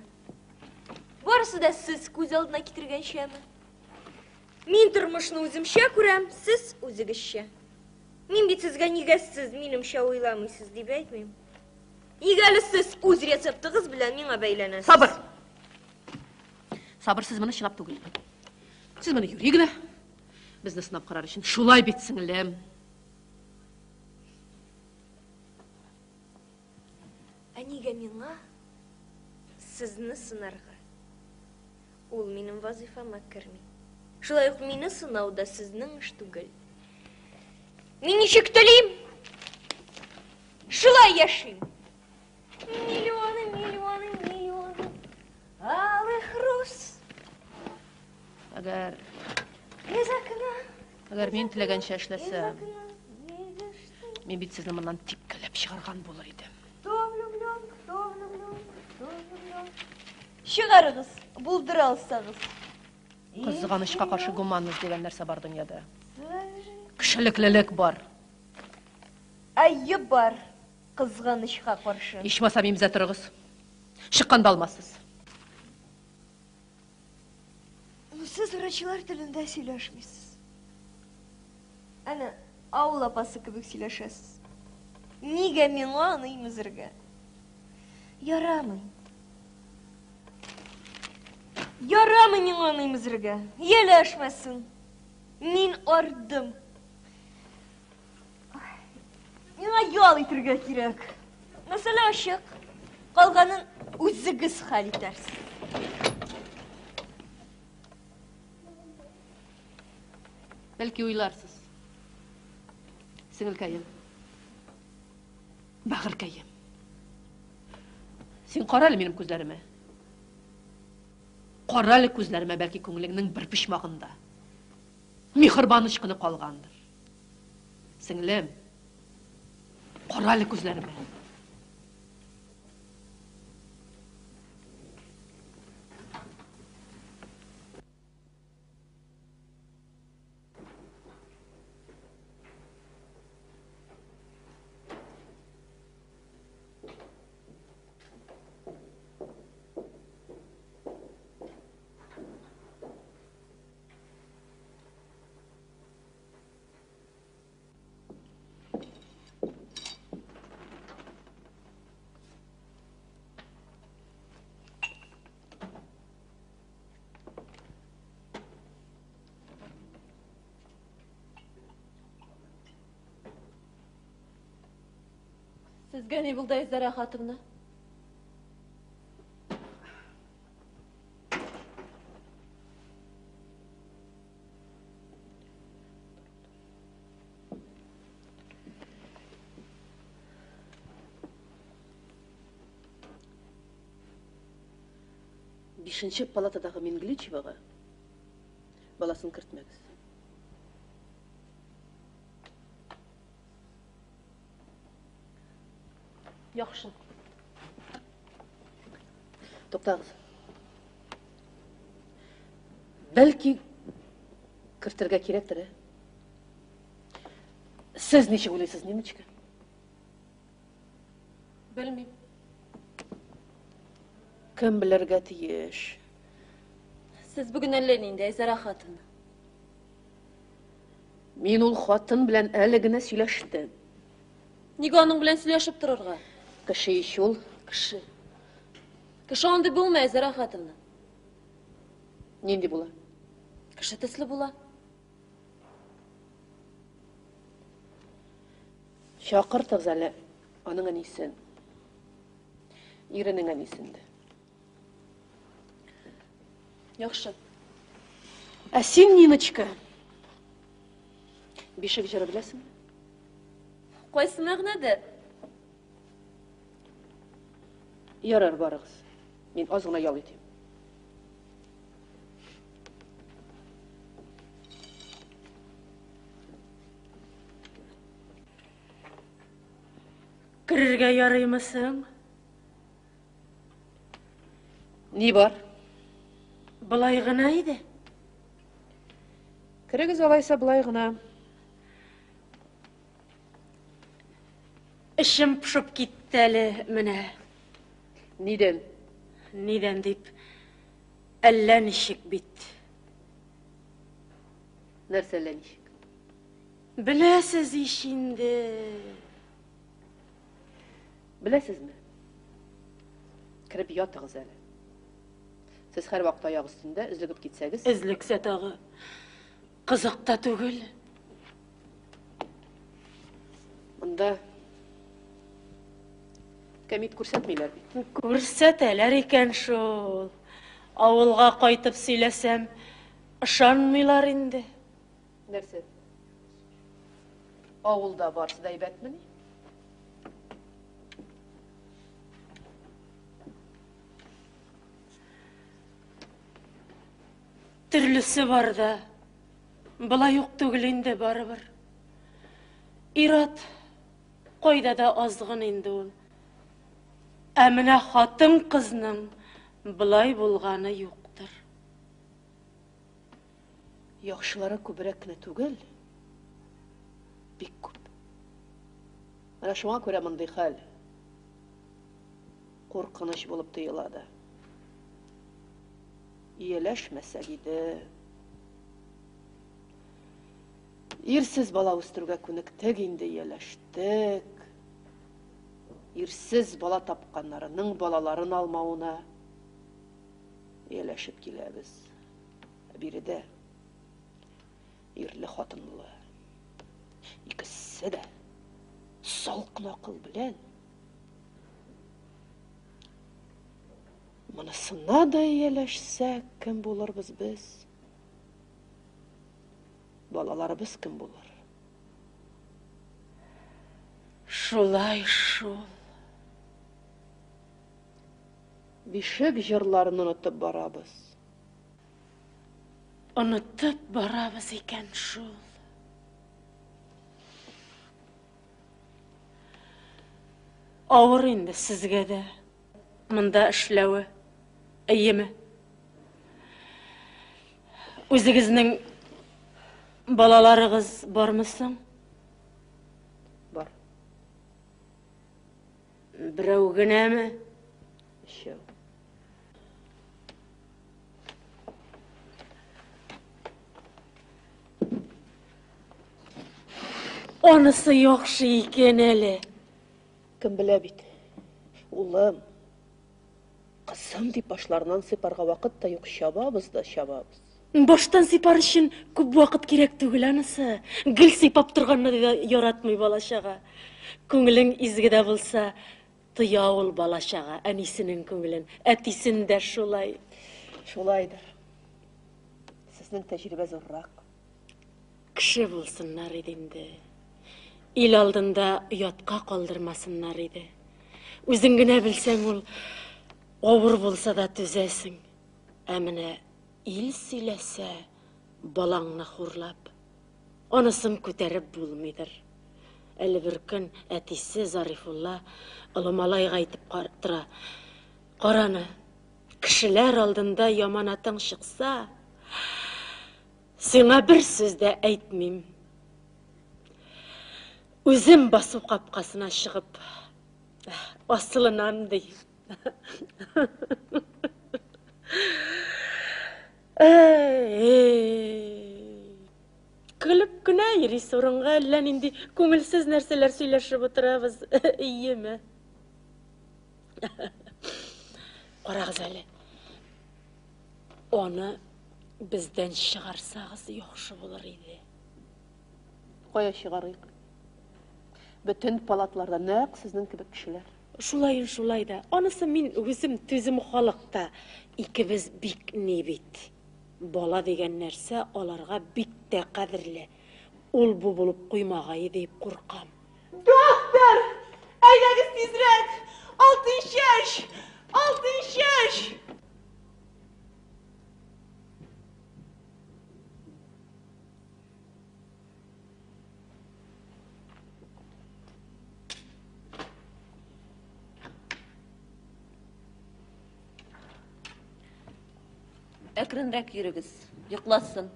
Барысы да сез күз алдына китергәнчәме? Мин тормышны үземчә күрәм, сез үзегезчә. Мин бит сезгә нигә сез минемчә уйламыйсыз дип әйтмим. Нигә әле сез үз рецептыгыз белән миңа бәйләнәсез? Сабыр. Сабыр, сез моны чынлап түгел. Сез моны юри генә. Безне сынап карар өчен. Шулай бит, сеңлем. Ә нигә миңа сезне сынарга? Ул минем вазыйфама керми. Шулай ук мине сынау да сезнең эш түгел. Мин ничек телим, шулай яшим. Миллионы, миллионы, миллионы алых роз. Әгәр Из окна, әгәр мин теләгәнчә из эшләсәм, окна, видишь ты. мин бит сезне моннан типкәләп чыгарган булыр идем. Кто влюблен, кто влюблен, кто влюблен. Чыгарыгыз, булдыра алсагыз. Кызганычка каршы гуманность дигән нәрсә бар дөньяда. Кешелеклелек бар. Әйе бар, кызганычка каршы. Ичмасам имзә торыгыз. Чыкканда алмассыз. Сез врачлар телендә сөйләшмисез. Әнә, авыл апасы кебек сөйләшәсез. Нигә миңа аны имезергә? Ярамый. Ярамый миңа аны имезергә. Ияләшмәсен. Мин ардым. Миңа ял итергә кирәк. Мәсьәлә ачык. Калганын үзегез хәл итәрсез. Бәлки уйларсыз. Сеңелкәем. Бәгырькәем. Син кара әле минем күзләремә. Кара әле күзләремә, бәлки күңелеңнең бер почмагында. Миһербан очкыны калгандыр. Сеңлем, кара әле күзләремә. Сезгә ни булды, Айзара Хатовна? Бишенче палатадагы Мингличевага баласын кертмәгез. Яхшы. Туктагыз. Бәлки кертергә кирәктер, ә? Сез ничек уйлыйсыз, Ниночка? Белмим. Кем белергә тиеш? Сез бүген әллә нинди, Айзара хатын. Мин ул хатын белән әле генә сөйләштем. Нигә аның белән сөйләшеп торырга? Кеше ич ул. Кеше. Кеше андый булмый, Айзара хатынны. Нинди була? Кеше төсле була. Чакыртыгыз әле аның әнисен. Иренең әнисен дә. Яхшы. Ә син, Ниночка, бишек җыры беләсеңме? Кайсы мәгънәдә? Ярар, барыгыз. Мин аз гына ял итим. Керергә ярыймы соң? Ни бар? Болай гына иде. Керегез алайса болай гына. Эчем пошып китте әле менә. Нидән? Нидән дип, әллә ничек бит. Нәрсә әллә ничек? Беләсез ич инде. Беләсезме? Кереп ятыгыз әле. Сез һәрвакыт аяк өстендә, өзлегеп китсәгез. Өзлексә тагы. Кызык та түгел. Монда кәмит күрсәтмиләр бит. Күрсәтәләр икән шул. Авылга кайтып сөйләсәм, ышанмыйлар инде. Нәрсә? Авылда барысы да әйбәтмени? Төрлесе бар да, болай ук түгел инде барыбер. Ир-ат кайда да азгын инде ул. Ә менә хатын-кызның болай булганы юктыр. Яхшылары күбрәк кенә түгел, бик күп. Менә шуңа күрә мондый хәл куркыныч булып тоела да. Ияләшмәсәк иде. Ирсез бала үстерүгә күнектек инде, ияләштек. Ирсез бала тапканнарының балаларын алмавына ияләшеп киләбез. Ә биредә ирле хатынлы икесе дә салкын акыл белән монысына да ияләшсәк, кем булырбыз без? Балаларыбыз кем булыр? Шулай шул. Бишек җырларын онытып барабыз. Онытып барабыз икән шул. Авыр инде сезгә дә монда эшләве, әйеме? Үзегезнең балаларыгыз бармы соң? Бар. Берәү генәме? Өчәү. Анысы яхшы икән әле. Кем белә бит. Улым, кызым дип башларыннан сыйпарга вакыт та юк, чабабыз да чабабыз. Баштан сыйпар өчен күп вакыт кирәк түгел анысы. Гел сыйпап торганны да яратмый бала-чага. Күңелең изге дә булса, тоя ул бала-чага әнисенең күңелен, әтисен дә шулай. Шулайдыр. Сезнең тәҗрибә зуррак. Кеше булсыннар иде инде. Ил алдында оятка калдырмасыннар иде. Үзең генә белсәң ул авыр булса да түзәсең. Ә менә ил сөйләсә, балаңны хурлап, анысын күтәреп булмыйдыр. Әле бер көн әтисе Зарифулла олы малайга әйтеп тора. Караны, кешеләр алдында яманатың чыкса, сиңа бер сүз дә әйтмим. Үзем басу капкасына чыгып асылынам ди. Көлеп кенә йөрисе урынга әллә нинди күңелсез нәрсәләр сөйләшеп утырабыз, иеме? Карагыз әле. Аны бездән чыгарсагыз яхшы булыр иде. Кая чыгарыйк? Бөтен палатларда нәкъ сезнең кебек кешеләр. Шулаен шулай да. Анысы мин үзем түзем халыкта. Икебез бик ни бит. Бала дигән нәрсә аларга бик тә кадерле. Ул бу булып куймагае дип куркам. Доктор! Әйдәгез тизрәк! Алтынчәч! Алтынчәч! Әкренрәк йөрегез, йокласын.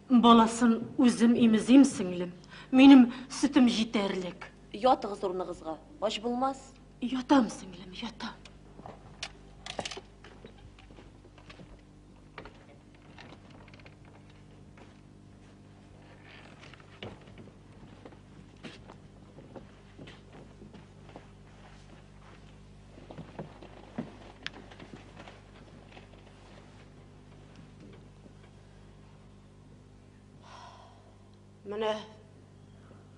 Баласын үзем имезим, сеңлем. Минем сөтем җитәрлек. Ятыгыз урыныгызга, ач булмас. Ятам, сеңлем, ятам. Менә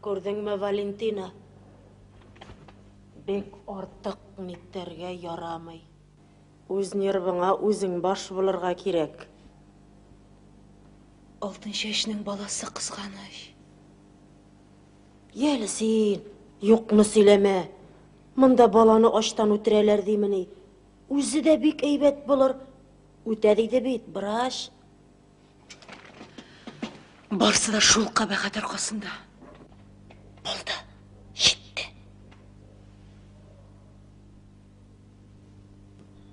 күрдеңме, Валентина? Бик артык нитәргә ярамый. Үз нервыңа үзең баш булырга кирәк. Алтынчәчнең баласы кызганыч. Яле син, юкны сөйләмә. Монда баланы ачтан үтерәләр димени. Үзе дә бик әйбәт булыр. Үтә диде бит, врач. Барсы да шул кабахәт аркасында. Булды, җитте.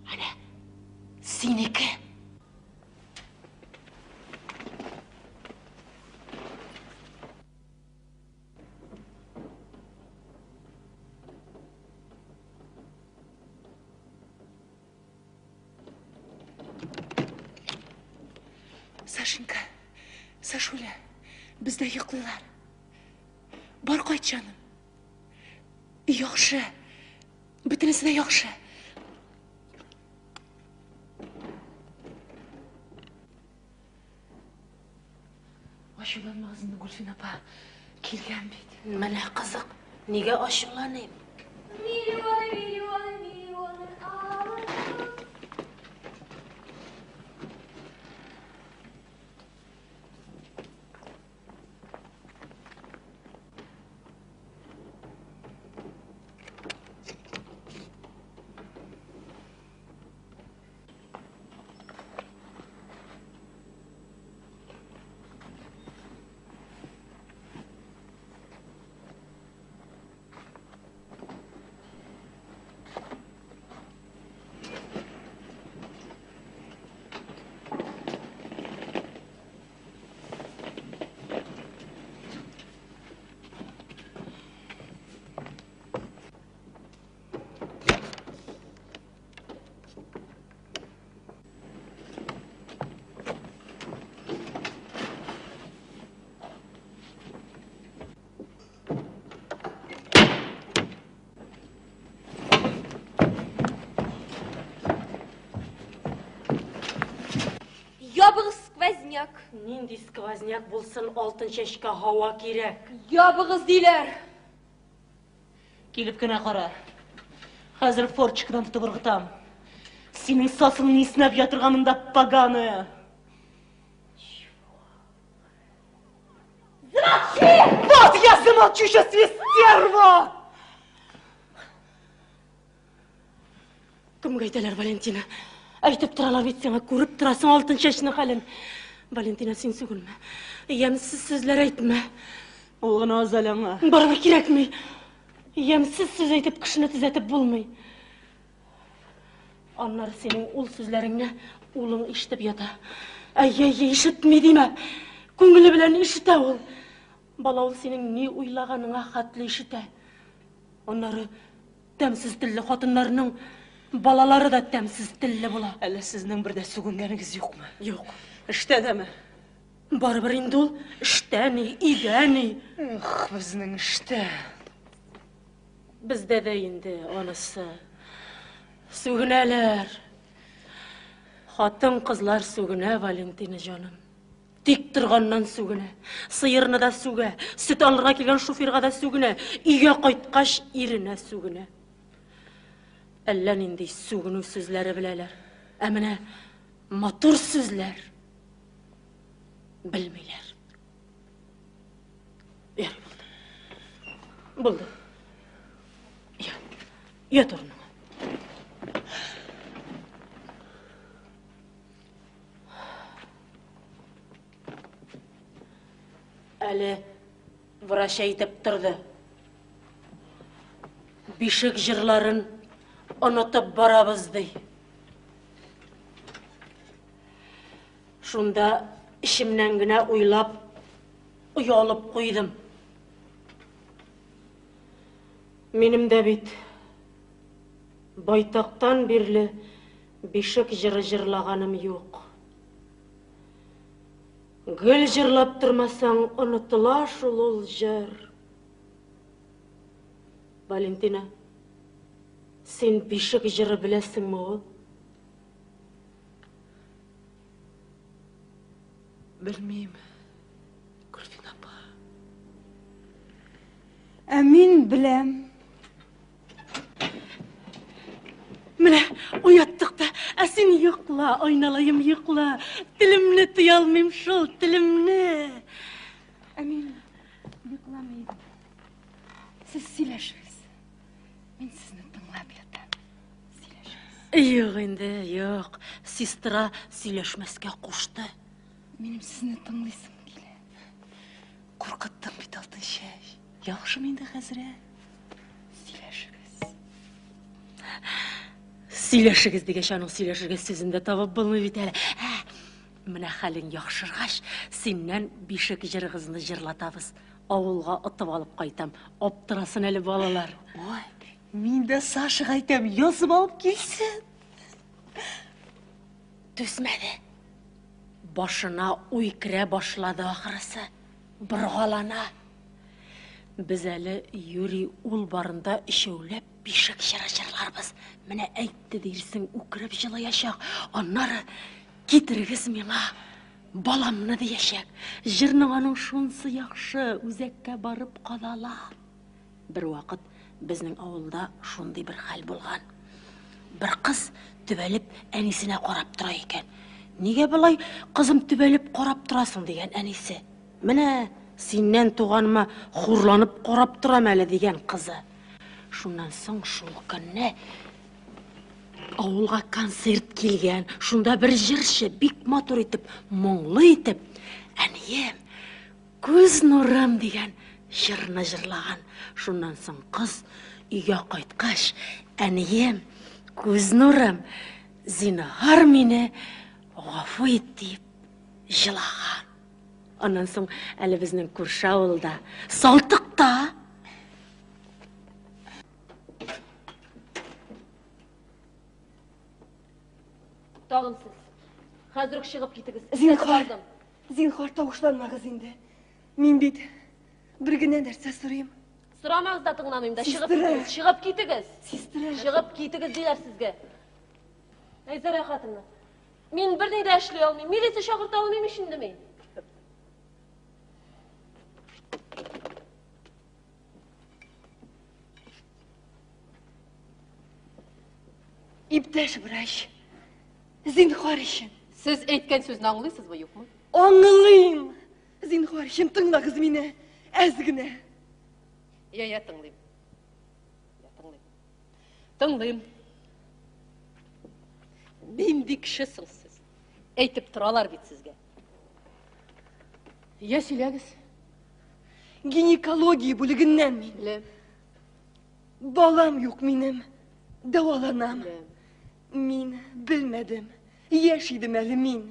Әнә, синеке. Сашенька, Сашуля, бездә йоклыйлар. Бар кайт, җаным. Яхшы. Бөтенесе дә яхшы. Ачуланмагыз инде, Гөлфин апа. Килгән бит. Менә кызык, нигә ачуланыйм? Миллионы, миллионы, миллионы алып. Ябыгыз сквозняк. Нинди сквозняк булсын, алтын чәчкә һава кирәк. Ябыгыз диләр. Килеп кенә кара. Хәзер форчикадан тотып ыргытам. Синең сасыңны иснәп ятырга монда поганая. Замолчи! Вот я замолчу сейчас, тебе стерва! Кемгә әйтәләр, Валентина? Әйтеп торалар бит сиңа, күреп торасың алтын чәчнең хәлен. Валентина, син сүгенмә. Ямьсез сүзләр әйтмә. Ул гына аз әле аңа. Барыбер кирәкми. Ямьсез сүз әйтеп кешене төзәтеп булмый. Аннары синең ул сүзләреңне улың ишетеп ята. Әйе, әйе, ишетми димә. Күңеле белән ишетә ул. Бала ул синең ни уйлаганыңа хәтле ишетә. Аннары тәмсез телле хатыннарның балалары да тәмсез телле була. Әллә сезнең бер дә сүгенгәнегез юкмы? Юк. Эштә дәме? Барыбер инде ул эштә ни, өйдә ни. Эх, безнең эштә. Бездә дә инде анысы. Сүгенәләр. Хатын-кызлар сүгенә, Валентина җаным. Тик торганнан сүгенә. Сыерны да сүгә, сөт алырга килгән шоферга да сүгенә, өйгә кайткач иренә сүгенә. Әллә нинди сүгенү сүзләре беләләр. Ә менә матур сүзләр белмиләр. Ярый, булды. Булды. Ят. Ят урыныңа. Әле врач әйтеп торды. Бишек җырларын онытып барабыз ди. Шунда эчемнән генә уйлап, оялып куйдым. Минем дә бит байтактан бирле бишек җыры җырлаганым юк. Гел җырлап тормасаң, онытыла шул ул җыр. Валентина, син бишек җыры беләсеңме ул? Белмим, Гөлфин апа. Ә мин беләм. Менә уяттык та. Ә син йокла, айналаем, йокла. Телемне тыя алмыйм шул, телемне. Ә мин йокламыйм. Сез сөйләшегез. Мин сезне тыңлап ятам. Юк инде, юк. Сестра сөйләшмәскә кушты. Минем сезне тыңлыйсым килә. Куркыттың бит, Алтынчәч. Яхшымы инде хәзер, ә? Сөйләшегез. Сөйләшегез дигәч, аның сөйләшергә сүзен дә табып булмый бит әле. Ә, менә хәлең яхшыргач, синнән бишек җырыгызны җырлатабыз. Авылга отып алып кайтам. Аптырасын әле балалар. Ой, мин дә Сашага әйтәм, язып алып килсен. Түзмәде. Башына уй керә башлады ахрысы. Боргалана. Без әле Юрий ул барында өчәүләп бишек җыры җырларбыз. Менә әйтте дирсең, үкереп җылаячак. Аннары китерегез миңа баламны диячәк. Җырның аның шунсы яхшы, үзәккә барып кадала. Бер вакыт безнең авылда шундый бер хәл булган. Бер кыз төбәлеп әнисенә карап тора икән. Нигә болай, кызым, төбәлеп карап торасың, дигән әнисе. Менә синнән туганыма хурланып карап торам әле, дигән кызы. Шуннан соң шул көнне авылга концерт килгән. Шунда бер җырчы бик матур итеп, моңлы итеп, әнием, күз нурым дигән җырны җырлаган. Шуннан соң кыз өйгә кайткач, әнием, күз нурым, зинһар мине гафу ит дип җылаган. Аннан соң әле безнең күрше авылда, Салтыкта. Тагын сез. Хәзер үк чыгып китегез. Зинһар, зинһар, тавышланмагыз инде. Мин бит бер генә нәрсә сорыйм. Сорамагыз да тыңламыйм да. Чыгып Сестра. китегез. Чыгып китегез. Сестра. Чыгып китегез диләр сезгә. Әйзәрә хатынны. Мин берни дә эшли алмыйм. Милиция чакырта алмыйм ич инде мин. Иптәш врач, зинһар өчен. Сез әйткән сүзне аңлыйсызмы, юкмы? Аңлыйм. Зинһар өчен тыңлагыз мине, әз генә. Я, я тыңлыйм. Я тыңлыйм. Тыңлыйм. Нинди кеше соң сез? Әйтеп торалар бит сезгә. Я сөйләгез. Гинекология бүлегеннән мин. Беләм. Балам юк минем. Дәваланам. Беләм. Мин белмәдем. Яшь идем әле мин.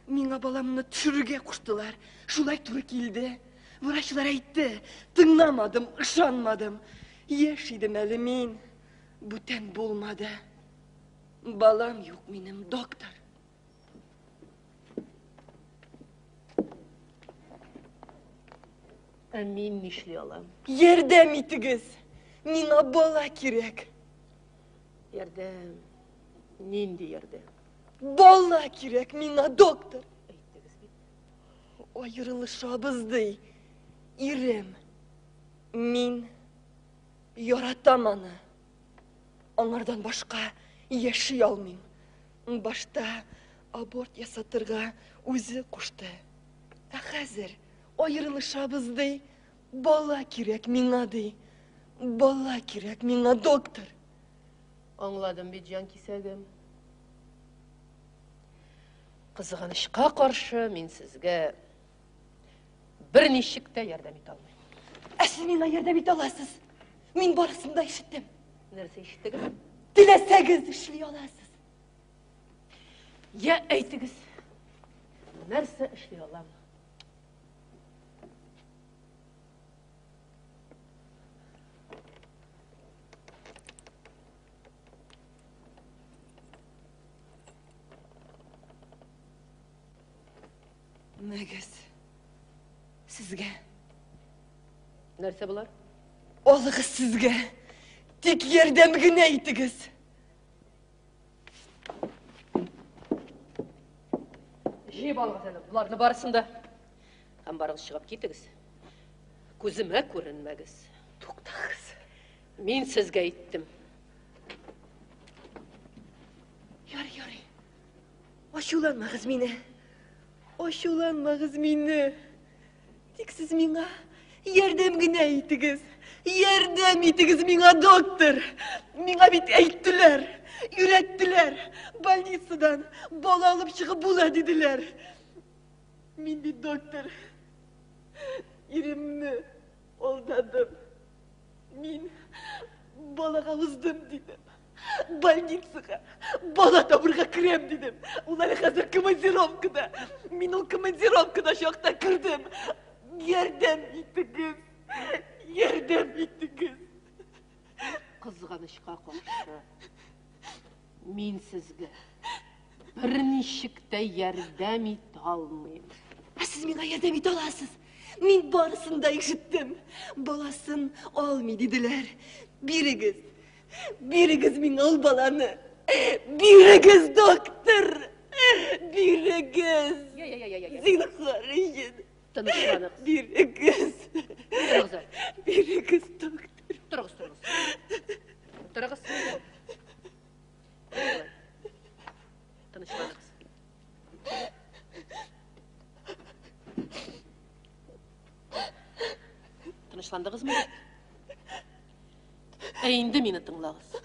Миңа баламны төшерергә куштылар. Шулай туры килде. Врачлар әйтте, тыңламадым, ышанмадым. Яшь идем әле мин. Бүтән булмады. Балам юк минем, доктор. Ә мин нишли алам? Ярдәм итегез. Миңа бала кирәк. Ярдәм. Нинди ярдәм? Бала кирәк миңа, доктор. Әйттегез бит. Аерылышабыз ди. Ирем. Мин яратам аны. Аңардан башка яши алмыйм. Башта аборт ясатырга үзе кушты. Ә хәзер аерылышабыз ди. Бала кирәк миңа ди. Бала кирәк миңа, доктор. Аңладым бит, җан кисәгем. Кызганычка каршы, мин сезгә берничек тә ярдәм итә алмыйм. Ә сез миңа ярдәм итә аласыз. Мин барысын да ишеттем. Нәрсә ишеттегез? Теләсәгез эшли аласыз. Я әйтегез. Нәрсә эшли алам? Мәгез, сезгә. Нәрсә болар? Алыгыз сезгә. Тик ярдәм генә итегез. Җыеп алыгыз әле боларны барысын да. Һәм барыгыз чыгып китегез. Күземә күренмәгез. Туктагыз. Мин сезгә әйттем. Ярый, ярый. Ачуланмагыз мине. Ачуланмагыз мине. Тик сез миңа ярдәм генә итегез. Ярдәм итегез миңа, доктор. Миңа бит әйттеләр, өйрәттеләр. Больницадан бала алып чыгып була диделәр. Мин бит доктор. Иремне алдадым. Мин балага уздым дидем. Больницага бала табырга керәм дидем. Ул әле хәзер командировкада. Мин ул командировкада чакта кердем. Ярдәм итегез. Ярдәм итегез. Кызганычка каршы, мин сезгә берничек тә ярдәм итә алмыйм. Ә сез миңа ярдәм итә аласыз. Мин барысын да ишеттем. Баласын алмый диделәр. Бирегез. Бирегез миңа ул баланы. Бирегез, доктор. Бирегез. Я, я, я, я, я. Зинһар өчен. Тынычланыгыз. Бирегез. Торыгыз әле. Бирегез, доктор. Торыгыз, торыгыз. Торыгыз. Тынычланыгыз. Тынычландыгызмы? Ә инде мине тыңлагыз.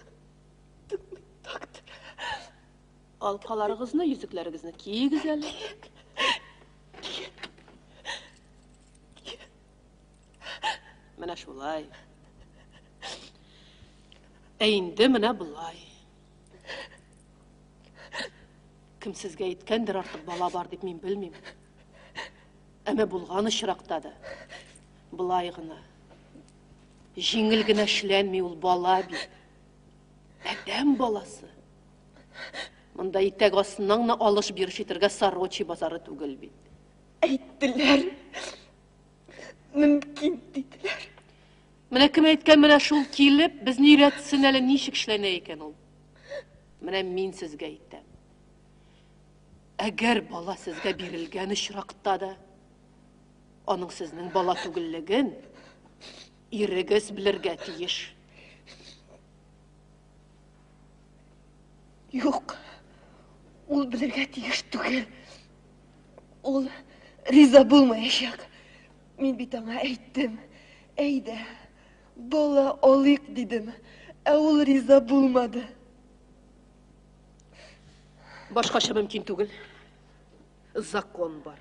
Доктор. Алкаларыгызны, йөзекләрегезне киегез әле. Менә шулай. Ә инде менә болай. Кем сезгә әйткәндер артык бала бар дип мин белмим. Әмма булган очракта да болай гына. Җиңел генә эшләнми ул бала бит. Адәм баласы. Монда итәк астыннан гына алыш-биреш итәргә Сорочи базары түгел бит. Әйттеләр. Мөмкин диделәр. Менә кем әйткән, менә шул килеп, безне өйрәтсен әле ничек эшләнә икән ул. Менә мин сезгә әйтәм. Әгәр бала сезгә бирелгән очракта да, аның сезнең бала түгеллеген ирегез белергә тиеш. Юк, ул белергә тиеш түгел. Ул риза булмаячак. Мин бит аңа әйттем. Әйдә, бала алыйк дидем. Ә ул риза булмады. Башкача мөмкин түгел. Закон бар.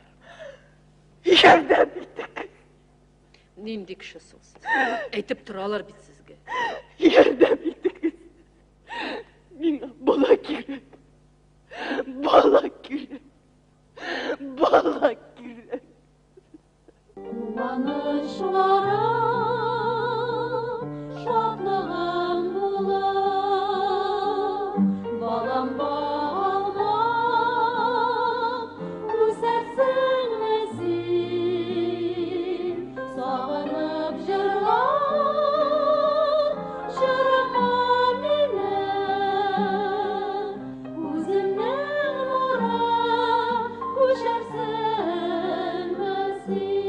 Ярдәм итегез. Нинди кеше соң сез? Әйтеп торалар бит сезгә. Ярдәм итегез. Миңа бала кирәк. Бала кирәк. Бала кирәк. Куанычларым, шатлыгым булып, балам балам, үсәрсеңме син? Сагынып җырлар, җырыма минем, үземнең нурым, күчәрсеңме син?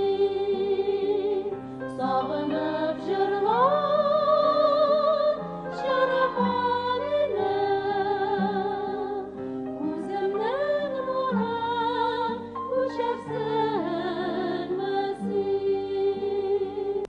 Сагынып җырлар, җырыма минем, үземнең нурым, күчәрсеңме син?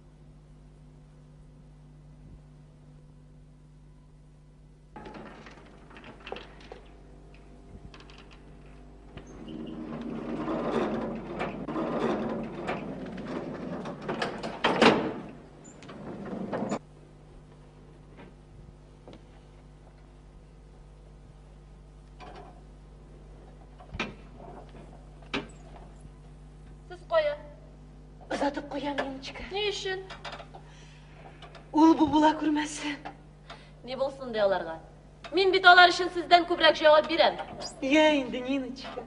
Сез кая? Озатып куям, Ниночка. Ни өчен? Ул бу була күрмәсен. Ни булсын ди аларга? Мин бит алар өчен сездән күбрәк җавап бирәм. Я инде, Ниночка.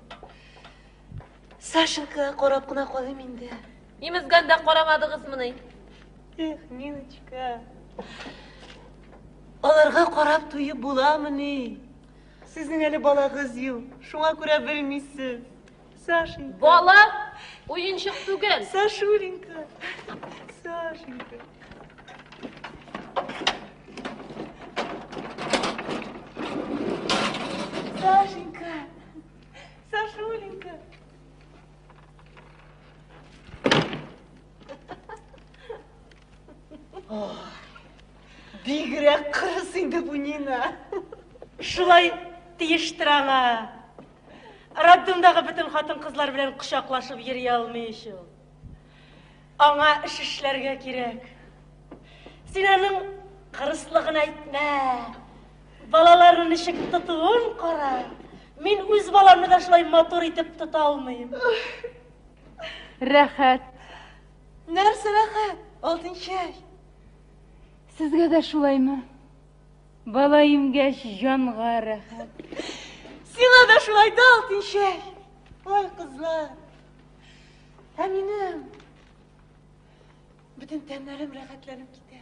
Сашенькага карап кына калыйм инде. Имезгәндә карамадыгызмыни? Эх, Ниночка. Аларга карап туеп буламыни? Сезнең әле балагыз юк, шуңа күрә белмисез. Сашенька. Бала уенчык түгел. Сашуленька. Сашенька. Сашенька. Сашуленька. Бигрәк кырыс инде бу Нина. Шулай тиештер аңа. Роддомдагы бөтен хатын-кызлар белән кочаклашып йөри алмый ич ул. Аңа эш эшләргә кирәк. Син аның кырыслыгын әйтмә. Балаларны ничек тотуын кара. Мин үз баламны да шулай матур итеп тота алмыйм. Рәхәт. Нәрсә рәхәт? Алтынчәч. Сезгә дә шулаймы? Бала имгәч җанга рәхәт. Сиңа да шулай да, Алтынчәч. Ой, кызлар. Ә минем бөтен тәннәрем рәхәтләнеп китә.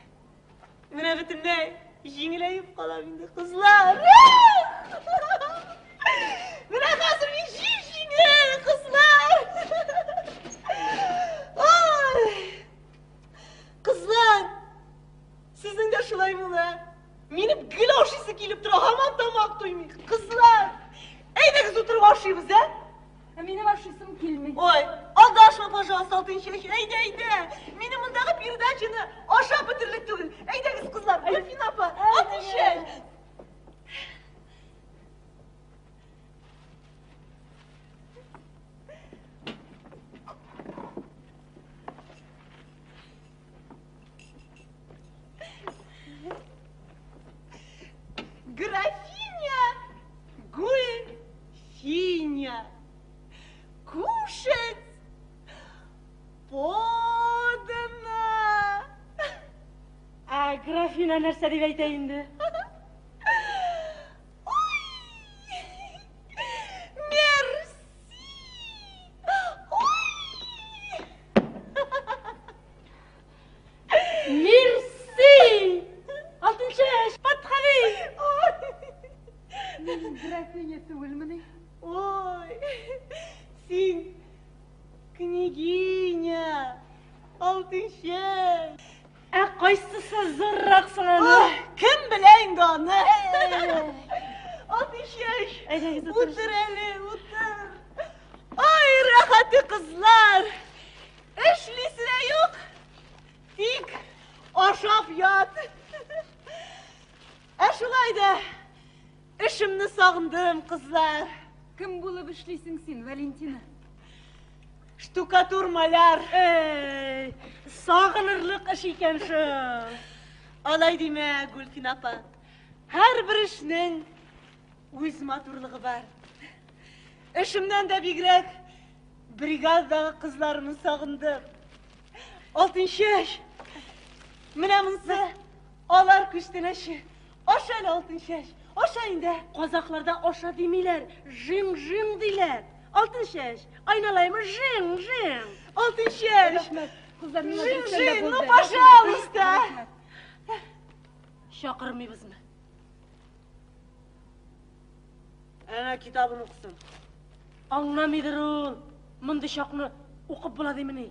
Менә бөтенләй җиңеләеп калам инде, кызлар. Менә хәзер мин җип-җиңел, кызлар. Ой! Кызлар, сезнең дә шулай була. Минем гел ашыйсы килеп тора, һаман тамак туймый. Кызлар, әйдәгез утырып ашыйбыз, ә? Ә минем ашыйсым килми. Ой, алдашма, пожалуйста, Алтынчәч, әйдә, әйдә. Минем мондагы передачаны ашап бетерлек түгел. Әйдәгез, кызлар, Гөлфин апа, Алтынчәч. Графиня Гульфиня. Кушать подано. Ә графина нәрсә дип әйтә инде? Мерси! Мерси! Алтынчәч, подходи! Мин графиня түгелмени? Ой, син княгиня, Алтынчәч. Ә кайсысы зуррак соң аны? Ой, кем белә инде аны? Алтынчәч. Алтынчәч! Утыр әле, утыр! Ай, рәхәте кызлар! Эшлисе дә юк! Тик ашап ят! Ә шулай да эшемне сагындым, кызлар. Кем булып эшлисең син, Валентина? Штукатур маляр. Эй, сагынырлык эш икән шул. Алай димә, Гульфин апа. Һәрбер эшнең үз матурлыгы бар. Эшемнән дә бигрәк бригададагы кызларымны сагындым. Алтынчәч, менә монысы алар күчтәнәче. Аша әле, Алтынчәч, аша инде. Казахларда аша димиләр, жиң-жиң диләр. Алтынчәч, айналаймы жиң-жиң. Алтынчәч, Рәхмәт. Кызлар, миңа жиң-жиң, дөрестән дә ну булды. пожалуйста. Рәхмәт. Чакырмыйбызмы? Әнә китабын укысын. Аңламыйдыр ул. Мондый чакны укып була димени?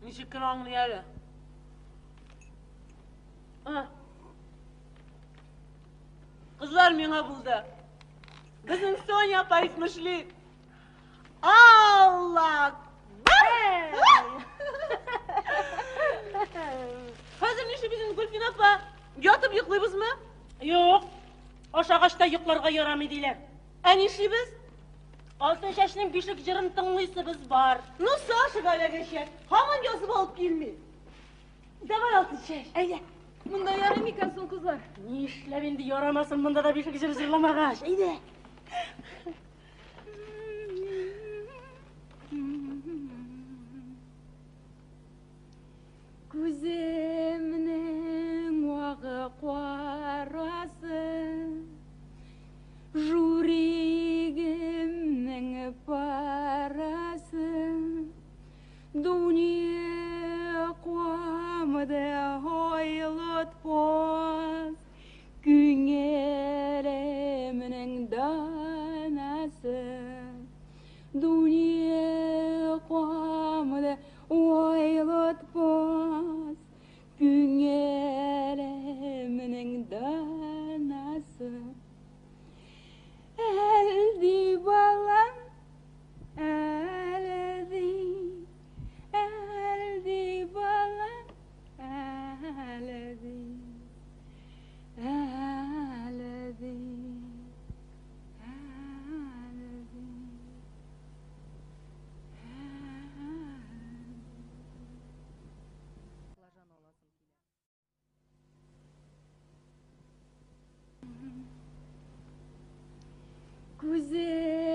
Ничек кенә аңлый әле. А, Кызлар миңа булды. Безнең Соня апа әйтмешли. Алла! Хәзер нишлибез инде, Гөлфин апа? Ятып йоклыйбызмы? Юк. Ашагач та йокларга ярамый диләр. Ә нишлибез? Алтынчәчнең бишек җырын тыңлыйсыбыз бар. Ну, Сашага эләгәчәк. Һаман язып алып килми. Давай, Алтынчәч. Әйдә. Монда ярый микән соң, кызлар? Нишләп инде ярамасын монда да бишек җыры җырламагач? Әйдә. Күземнең вагы карасы, Журигемнең парасы, Дунья куамды айлытпас, Күңелемнең данасы. Дунья куамды айлытпас, Күңелемнең данасы. Әлди балам, әлди, әлди балам, әлди, әлди, әлди.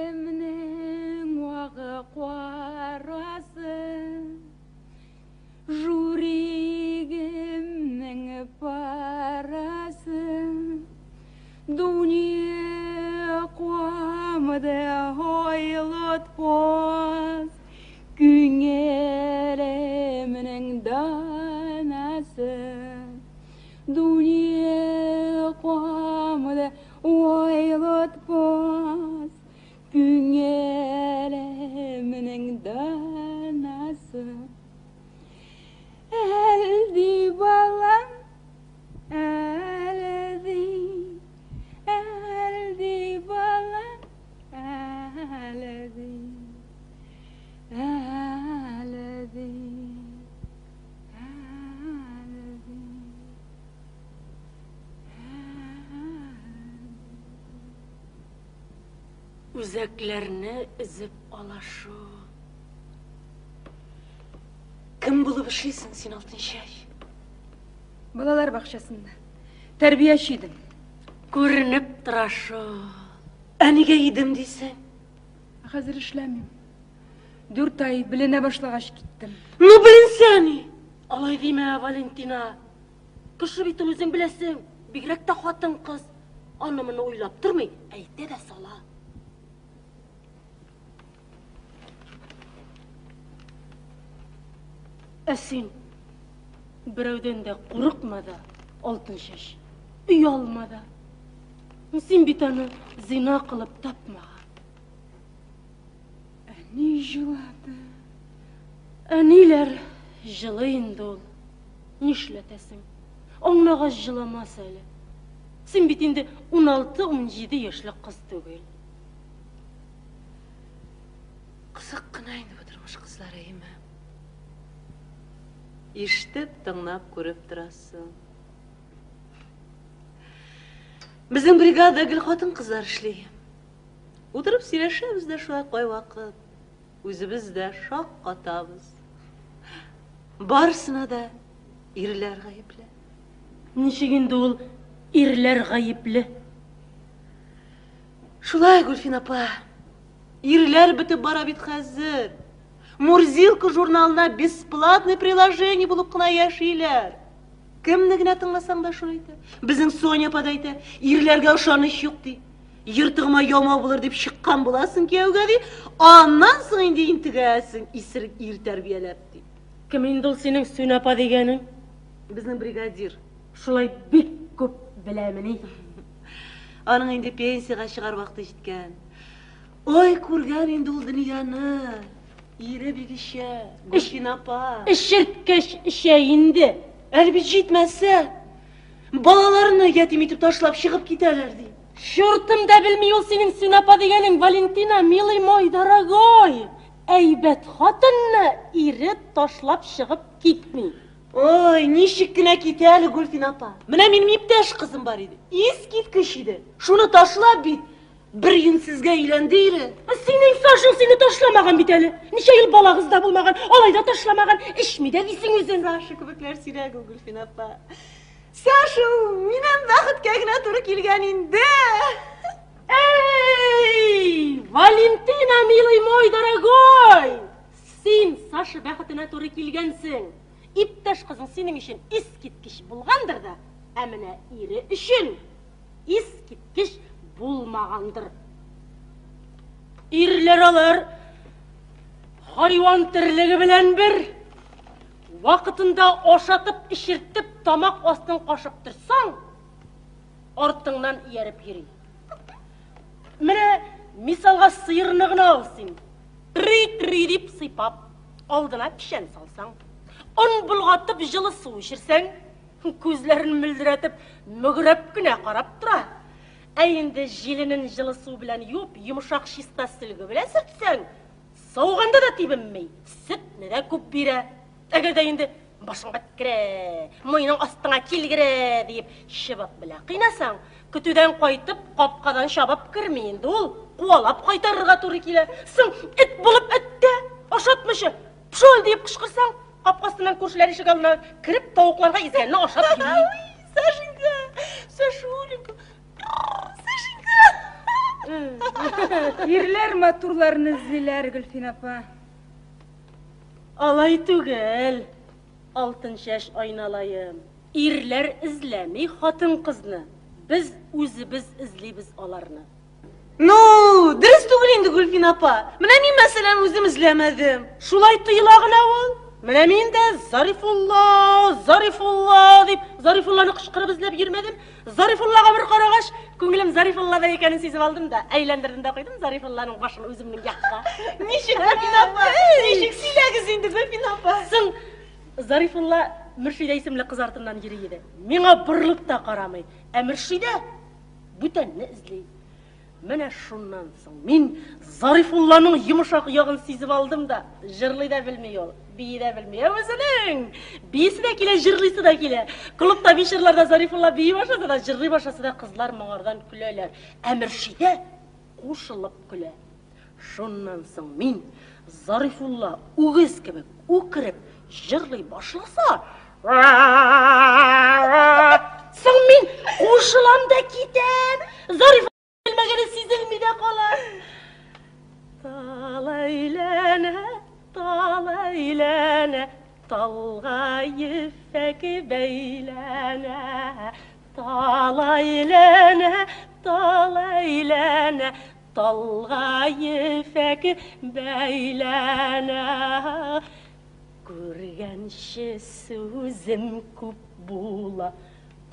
Күземнең вагы карасы, Журигемнең парасы, Дунья куамды айлытпас, Күңелемнең данасы. Дунья куамды айлытпас, Күңелемнең данасы. Әлди балам, әлди, әлди балам, әлди, әлди, әлди. Үзәкләрне өзеп ала шул. Кем булып эшлисең син, Алтынчәч? Балалар бакчасында. Тәрбияче идем. Күренеп тора шул. Ә нигә идем дисең? Хәзер эшләмим. Дүрт ай беленә башлагач киттем. Ну, беленсә ни? Алай димә, Валентина. Кеше бит ул үзең беләсең. Бигрәк тә хатын-кыз. Аны моны уйлап тормый, әйтә дә сала. Ә син берәүдән дә курыкма да, Алтынчәч, оялма да. Син бит аны зина кылып тапмаган. Әни җылады. Әниләр җылый инде ул. Нишләтәсең? Аңлагач җыламас әле. Син бит инде 16-17 яшьлек кыз түгел. Кызык кына инде бу тормыш кызлары, әйеме? Ишетеп, тыңлап, күреп торасың. Безнең бригада гел хатын-кызлар эшли. Утырып сөйләшәбез дә шулай кайвакыт. Үзебез дә шаккатабыз. Барысына да ирләр гаепле. Ничек инде ул ирләр гаепле? Шулай, Гөлфин апа. Ирләр бетеп бара бит хәзер. Мурзилка журналына бесплатный приложение булып кына яшиләр. Кемне генә тыңласаң да шуны әйтә. Безнең Соня апа да әйтә, ирләргә ышаныч юк ди. Ертыгыма ямау булыр дип чыккан буласың кияүгә ди. Аннан соң инде интегәсең исерек ир тәрбияләп ди. Кем инде ул синең Сүнә апа дигәнең? Безнең бригадир. Шулай бик күп беләмени? Аның инде пенсиягә чыгар вакыты җиткән. Ой, күргән инде ул дөньяны. Ире бик эчә, Гөлфин апа. Эчерткәч эчә инде. Әле бит җитмәсә, балаларны ятим итеп ташлап чыгып китәләр ди. Чуртым да белми ул синең Сүнә апа дигәнең, Валентина, милый мой, дорогой. Әйбәт хатынны ире ташлап чыгып китми. Ой, ничек кенә китә әле Гөлфин апа. Менә минем иптәш кызым бар иде. Искиткеч иде. Шуны ташлап бит, бер юньсезгә өйләнде ире. Синең Сашаң сине ташламаган бит әле. Ничә ел балагыз да булмаган, алай да ташламаган, эчми дә дисең үзең. Саша кебекләр сирәк ул, Гөлфин апа. Саша ул минем бәхеткә генә туры килгән инде. Эй, Валентина, милый мой, дорогой! Син Саша бәхетенә туры килгәнсең. Иптәш кызың синең өчен искиткеч булгандыр да, ә менә ире өчен искиткеч булмагандыр. Ирләр алар хайван терлеге белән бер. Вакытында ашатып, эчертеп, тамак астын кашып торсаң, артыңнан ияреп йөри. Менә мисалга сыерны гына ал син. Три-три дип сыйпап, алдына печән салсаң, он болгатып җылы су эчерсәң, күзләрен мөлдерәтеп, мөгрәп кенә карап тора. Ә инде җиленен җылы су белән юып, йомшак чиста сөлге белән сөртсәң, сауганда да тибенми, сөтне дә күп бирә. Әгәр дә инде башың беткере, муеның астыңа килгере диеп чыбык белән кыйнасаң, көтүдән кайтып, капкадан чабып керми инде ул, куалап кайтарырга туры килә. Соң эт булып эт тә ашатмыйча, пшол диеп кычкырсаң, капка астыннан күршеләр ишек алдына кереп, тавыкларга изгәнне ашап йөри. Сашенька, Сашуленька, Сашенька. Ирләр матурларны эзлиләр, Гөлфин апа. Алай түгел, Алтынчәч айналаем. Ирләр эзләми хатын-кызны, без үзебез эзлибез аларны. Ну, дөрес түгел инде, Гөлфин апа. Менә мин, мәсәлән, үзем эзләмәдем. Шулай тоела гына ул. Менә мин дә Зарифулла, Зарифулла дип, Зарифулланы кычкырып эзләп йөрмәдем. Зарифуллага бер карагач, күңелем Зарифуллада икәнен сизеп алдым да, әйләндердем дә куйдым Зарифулланың башын үземнең якка. Ничек, Гөлфин апа? Ничек сөйләгез инде, Гөлфин апа? Соң Зарифулла Мөршидә исемле кыз артыннан йөри иде. Миңа борылып та карамый. Ә Мөршидә бүтәнне эзли. Менә шуннан соң мин Зарифулланың йомшак ягын сизеп алдым да, җырлый да белми ул, бии дә белми. Ә үзенең биисе дә килә, җырлыйсы да килә. Клубта вечерларда Зарифулла бии башласа да, җырлый башласа да кызлар моңардан көләләр. Ә Мөршидә кушылып көлә. Шуннан соң мин Зарифулла үгез кебек үкереп җырлый башласа, соң мин кушылам да китәм. Зариф белмәгәне сизелми дә кала. Тал әйләнә, тал әйләнә, талга ефәк бәйләнә. Тал әйләнә, тал әйләнә, талга ефәк бәйләнә. Күргәнче сүзем күп була,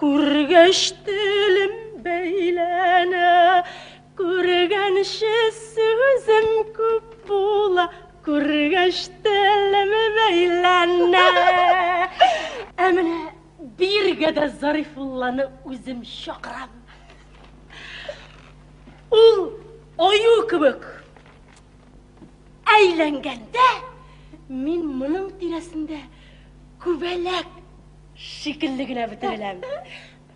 күргәч телем бәйләнә. Күргәнче сүзем күп була, күргәч телем бәйләнә. Ә менә биргә дә Зарифулланы үзем чакырам. Аю кебек әйләнгәндә, мин моның тирәсендә күбәләк шикелле генә бөтереләм.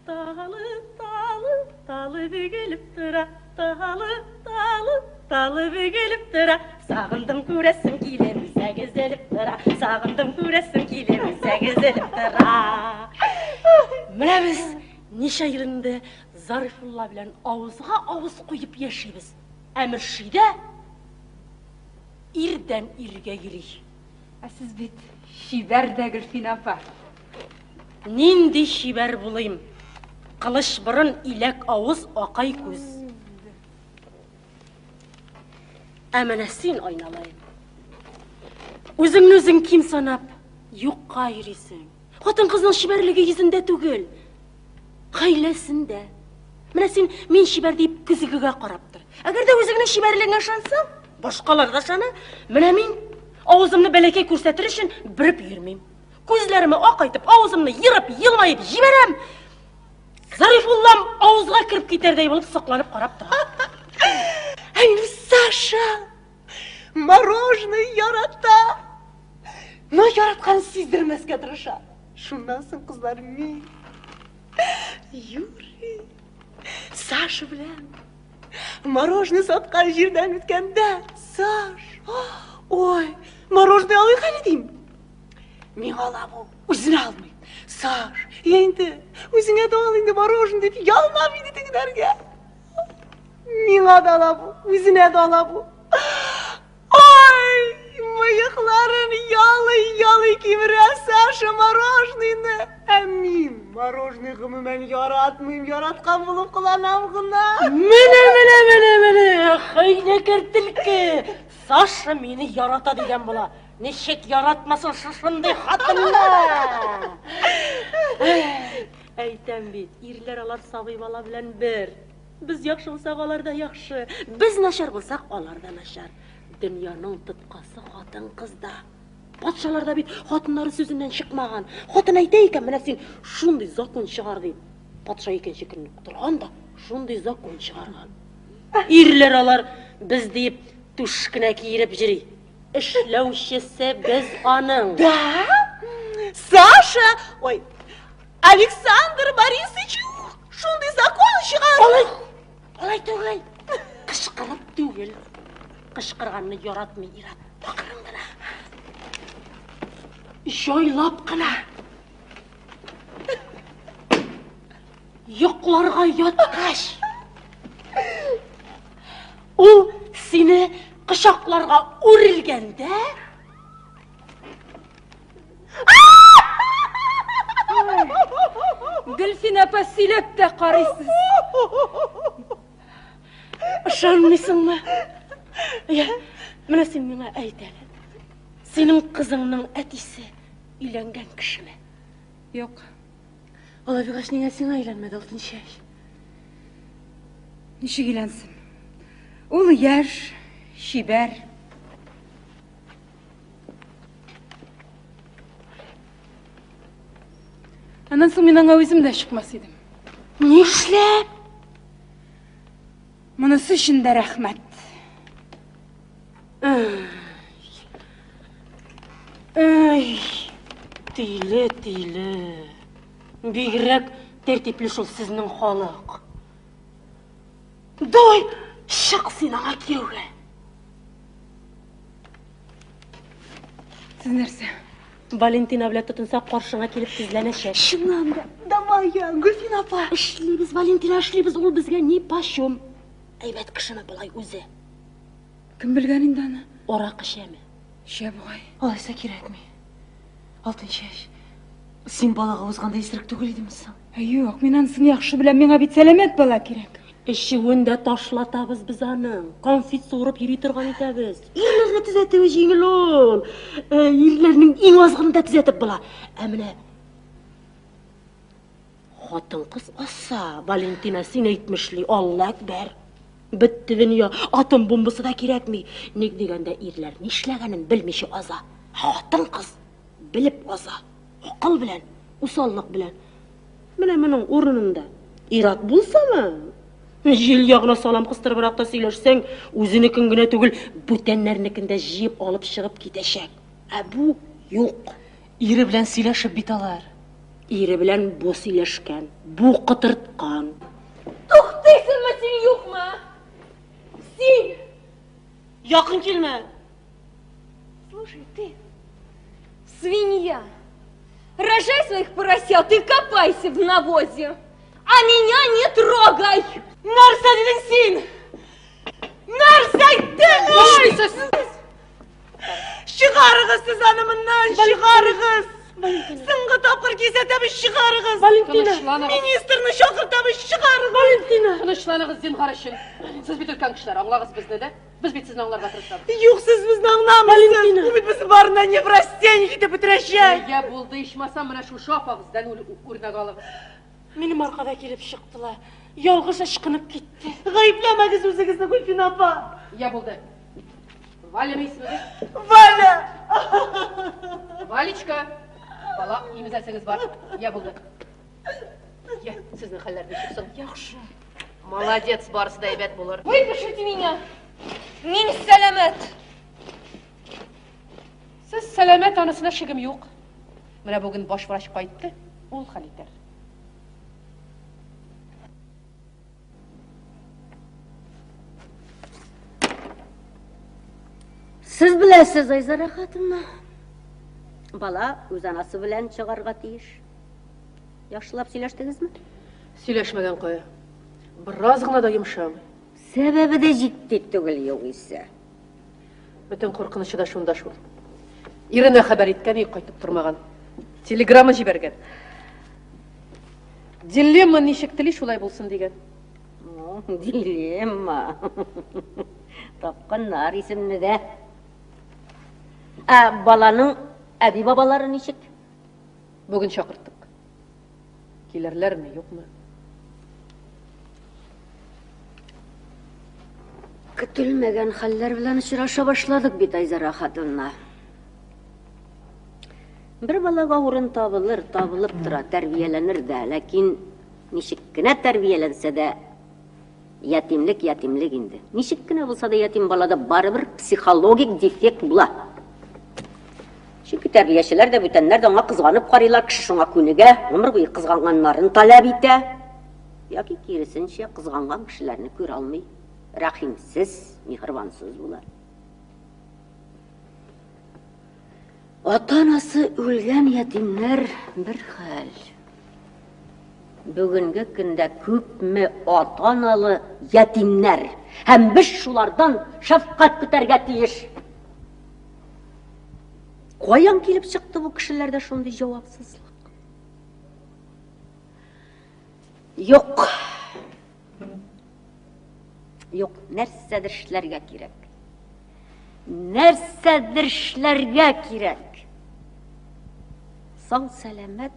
Талы, талы, талы бөгелеп тора, талы, талы, талы бөгелеп тора. Сагындым күрәсем килә, үзәк өзелеп тора. Сагындым күрәсем килә, үзәк өзелеп тора. Менә без ничә ел инде Зарифулла белән авызга авыз куеп яшибез. Ә Мөршидә ирдән иргә йөри. Ә сез бит чибәр дә, Гөлфинә апа. Нинди чибәр булыйм? Кылыч борын, иләк авыз, акай күз. Ә менә син, Айналаем, үзеңне үзең ким санап, юкка йөрисең. Хатын-кызның чибәрлеге йөзендә түгел, гаиләсендә. Менә син мин чибәр дип көзгегә карап тор. Әгәр дә үзеңнең чибәрлегеңә ышансаң, башкалар да ышана. Менә мин авызымны бәләкәй күрсәтер өчен бүреп йөрмим. Күзләремә акайтып, авызымны ерып, елмаеп җибәрәм. Зарифуллам авызга кереп китәрдәй булып сокланып карап тора. Ә минем Саша мороженое ярата. Но яратканын сиздермәскә тырыша. Шуннан соң кызлар мин Юрий Саша белән мороженое саткан җирдән үткәндә Саш, ой, мороженое алыйк әле дим. Миңа ала бу, үзенә алмый. Саш, инде үзеңә дә ал инде мороженое дип ялмам инде тегеләргә. Миңа да ала бу, үзенә дә ала бу. Ай, мыекларын ялый-ялый кимерә Саша мороженыйны. Ә мин мороженое гомумән яратмыйм, яраткан булып кыланам гына. Менә, менә, менә, менә, хәйләкәр төлке. Саша мине ярата дигән була. Ничек яратмасын шушындый хатынны? Әйтәм бит, ирләр алар сабый бала белән бер. Без яхшы булсак, алар да яхшы. Без начар булсак, алар да начар. Дөньяның тоткасы хатын-кызда. Патшалар да бит хатыннары сүзеннән чыкмаган. Хатын әйтә икән, менә син шундый закон чыгар дип. Патша икенче көнне торган да шундый закон чыгарган. Ирләр алар без диеп түш кенә киереп йөри. Эшләүчесе без аның. Да? Саша, ой, Александр Борисович шундый закон чыгар. Алай, алай түгел. Кычкырып түгел. Кычкырганны яратмый ир-ат. Акрын гына. Җайлап кына. Йокларга яткач, ул сине кочакларга үрелгәндә, Гөлфин апа сөйләп тә карыйсыз. Ышанмыйсыңмы? Я, менә син миңа әйт әле. Синең кызыңның әтисе өйләнгән кешеме? Юк. Алай булгач, нигә сиңа өйләнмәде Алтынчәч? Ничек өйләнсен? Ул яшь, чибәр. Аннан соң мин аңа үзем дә чыкмас идем. Нишләп? Монысы өчен дә рәхмәт. Эй, тиле, тиле. Бигрәк тәртипле шул сезнең халык. Давай, чык син аңа кияүгә. Сез нәрсә? Валентина белән тотынса, каршыңа килеп тезләнәчәк. Чыннан да, давай я, Гөлфин апа. Эшлибез, Валентина, эшлибез, ул безгә ни почем. Әйбәт кешеме болай үзе? Кем белгән инде аны? Аракы эчәме? Эчә бугай. Алайса кирәкми. Алтынчәч, син балага узганда исерек түгел идеме соң? Ә юк, мин анысын яхшы беләм, миңа бит сәламәт бала кирәк. Эчүен дә ташлатабыз без аның. Конфет суырып йөри торган итәбез. Ирләрне төзәтүе җиңел ул. Ирләрнең иң азгынын да төзәтеп була. Ә менә хатын-кыз азса, Валентина, син әйтмешли, Алла әкбәр. Бетте дөнья, атом бомбасы да кирәкми. Ник дигәндә ирләр нишләгәнен белмичә аза. Хатын-кыз белеп аза. Акыл белән, усаллык белән. Менә моның урынында ир-ат булсамы? Җил ягына салам кыстырыбрак та сөйләшсәң, үзенекен генә түгел, бүтәннәрнекен дә җыеп алып чыгып китәчәк. Ә бу юк. Ире белән сөйләшеп бит алар. Ире белән бу сөйләшкән, бу котырткан. Туктыйсыңмы син, юкмы? Син! Якын килмә! Слушай, ты, свинья, рожай своих поросят и копайся в навозе, а меня не трогай! Нәрсә дидең син? Нәрсә әйттең? Нишлисез? Чыгарыгыз сез аны моннан, чыгарыгыз! Соңгы тапкыр кисәтәбез, чыгарыгыз! Валентина! Тынычланыгыз. Министрны чакыртабыз, чыгарыгыз! Валентина! Тынычланыгыз, зинһар өчен. Сез бит өлкән кешеләр, аңлагыз безне дә. Без бит сезне аңларга тырышабыз. Юк, сез безне аңламыйсыз. Бу бит безне барыннан неврастеник итеп бетерәчәк. Я булды ичмасам, менә шушы апагыздан үрнәк алыгыз. Минем аркада килеп чыктылар. Ялгыш ычкынып китте. Гаепләмәгез үзегезне, Гөлфинә апа. Я булды. Валя исемегез? Валя! Валечка, бала имезәсегез бар. Я булды. Я, сезнең хәлләр ничек соң? Яхшы. Молодец, барысы да әйбәт булыр. Выпишите меня! Мин сәламәт! Сез сәламәт, анысына шигем юк. Менә бүген баш врач кайтты, ул хәл итәр. Сез беләсез, Айзара хатынна. Бала үз анасы белән чыгарга тиеш. Яхшылап сөйләштегезме? Сөйләшмәгән кая. Бераз гына да йомшамый. Сәбәбе дә җитди түгел югыйсә. Бөтен куркынычы да шунда шул. Иренә хәбәр иткән, өй кайтып тормаган. Телеграмма җибәргән. Дилемма ничек тели, шулай булсын дигән. Дилемма. Тапканнар исемне дә. Ә баланың әби-бабалары ничек? Бүген чакырттык. Килерләрме, юкмы? Көтелмәгән хәлләр белән очраша башладык бит, Айзара хатынна. Бер балага урын табылыр, табылып тора, тәрбияләнер дә, ләкин ничек кенә тәрбияләнсә дә, ятимлек ятимлек инде. Ничек кенә булса да ятим балада барыбер психологик дефект була. Чөнки тәрбиячеләр дә, бүтәннәр дә аңа кызганып карыйлар, кеше шуңа күнегә, гомер буе кызганганнарын таләп итә. Яки киресенчә, кызганган кешеләрне күрә алмый, рәхимсез, миһербансыз була. Ата-анасы үлгән ятимнәр бер хәл. Бүгенге көндә күпме ата-аналы ятимнәр һәм без шулардан шәфкать көтәргә тиеш. Каян килеп чыкты бу кешеләрдә шундый җавапсызлык? Юк. Юк, нәрсәдер эшләргә кирәк. Нәрсәдер эшләргә кирәк. Сау сәламәт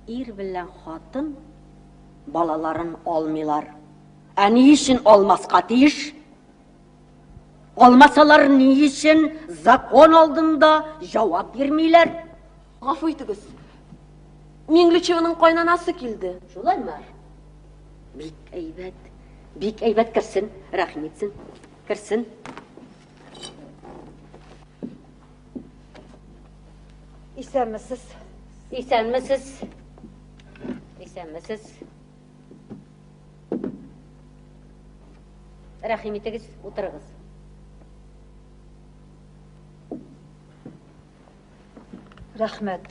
ир белән хатын балаларын алмыйлар. Ә ни өчен алмаска тиеш? Алмасалар ни өчен закон алдында җавап бирмиләр? Гафу итегез. Миңлечеваның кайнанасы килде. Шулаймы? Бик әйбәт. Бик әйбәт керсен, рәхим итсен. Керсен. Исәнмесез. Исәнмесез. Исәнмесез. Рәхим итегез, утырыгыз. Рәхмәт.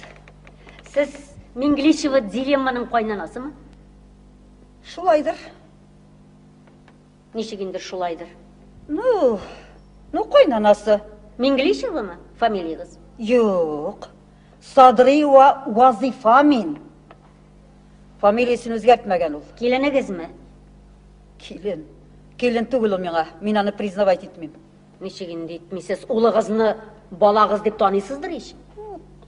Сез Мингличева Дилемманың кайнанасымы? Шулайдыр. Ничек инде шулайдыр? Ну, ну кайнанасы. Мингличевамы фамилиягез? Юк. Садриева Вазифа мин. Фамилиясен үзгәртмәгән ул. Киленегезме? Килен. Килен түгел ул миңа. Мин аны признавать итмим. Ничек инде итмисез? Улыгызны балагыз дип таныйсыздыр ич?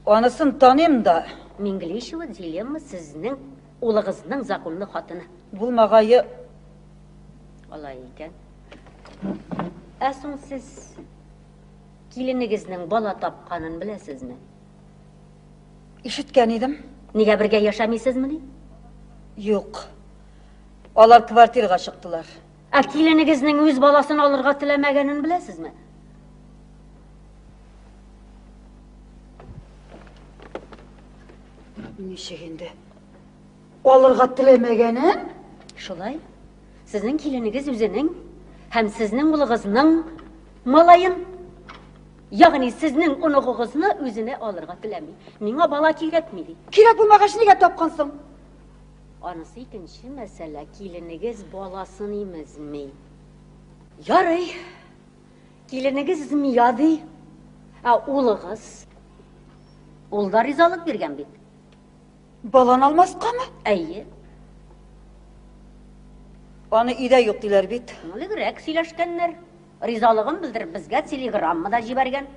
Анысын таныйм да. Мингличева Дилемма сезнең улыгызның законлы хатыны. Булмагае. Алай икән. Ә соң сез киленегезнең бала тапканын беләсезме? Ишеткән идем. Нигә бергә яшәмисезмени? Юк. Алар квартирага чыктылар. Ә киленегезнең үз баласын алырга теләмәгәнен беләсезме? Ничек инде? Алырга теләмәгәнен? Шулай. Сезнең киленегез үзенең һәм сезнең улыгызның малаен, ягъни сезнең оныгыгызны үзенә алырга теләми. Миңа бала кирәкми, ди. Кирәк булмагач, нигә тапкансың? Анысы икенче мәсьәлә, киленегез баласын имезми. Ярый. Киленегез змея ди. Ә улыгыз? Ул да ризалык биргән бит. Баланы алмаскамы? Әйе. Аны өйдә юк диләр бит. Элегрәк сөйләшкәннәр. Ризалыгын белдереп безгә телеграмма да җибәргән.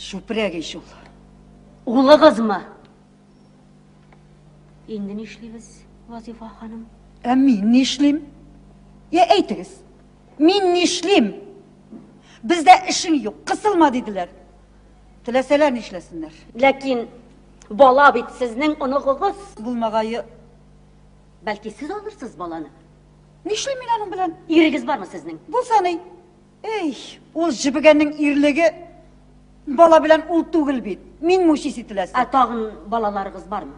Чүпрәк ич ул. Улыгызмы? Инде нишлибез, Вазифа ханым? Ә мин нишлим? Я әйтегез. Мин нишлим? Бездә эшең юк, кысылма диделәр. Теләсәләр нишләсеннәр. Ләкин бала бит сезнең оныгыгыз. Булмагае. Бәлки сез алырсыз баланы? Нишлим мин аның белән? Ирегез бармы сезнең? Булса ни? Эй, ул җебегәннең ирлеге бала белән ул түгел бит. Мин мучись ителәсе. Ә тагын балаларыгыз бармы?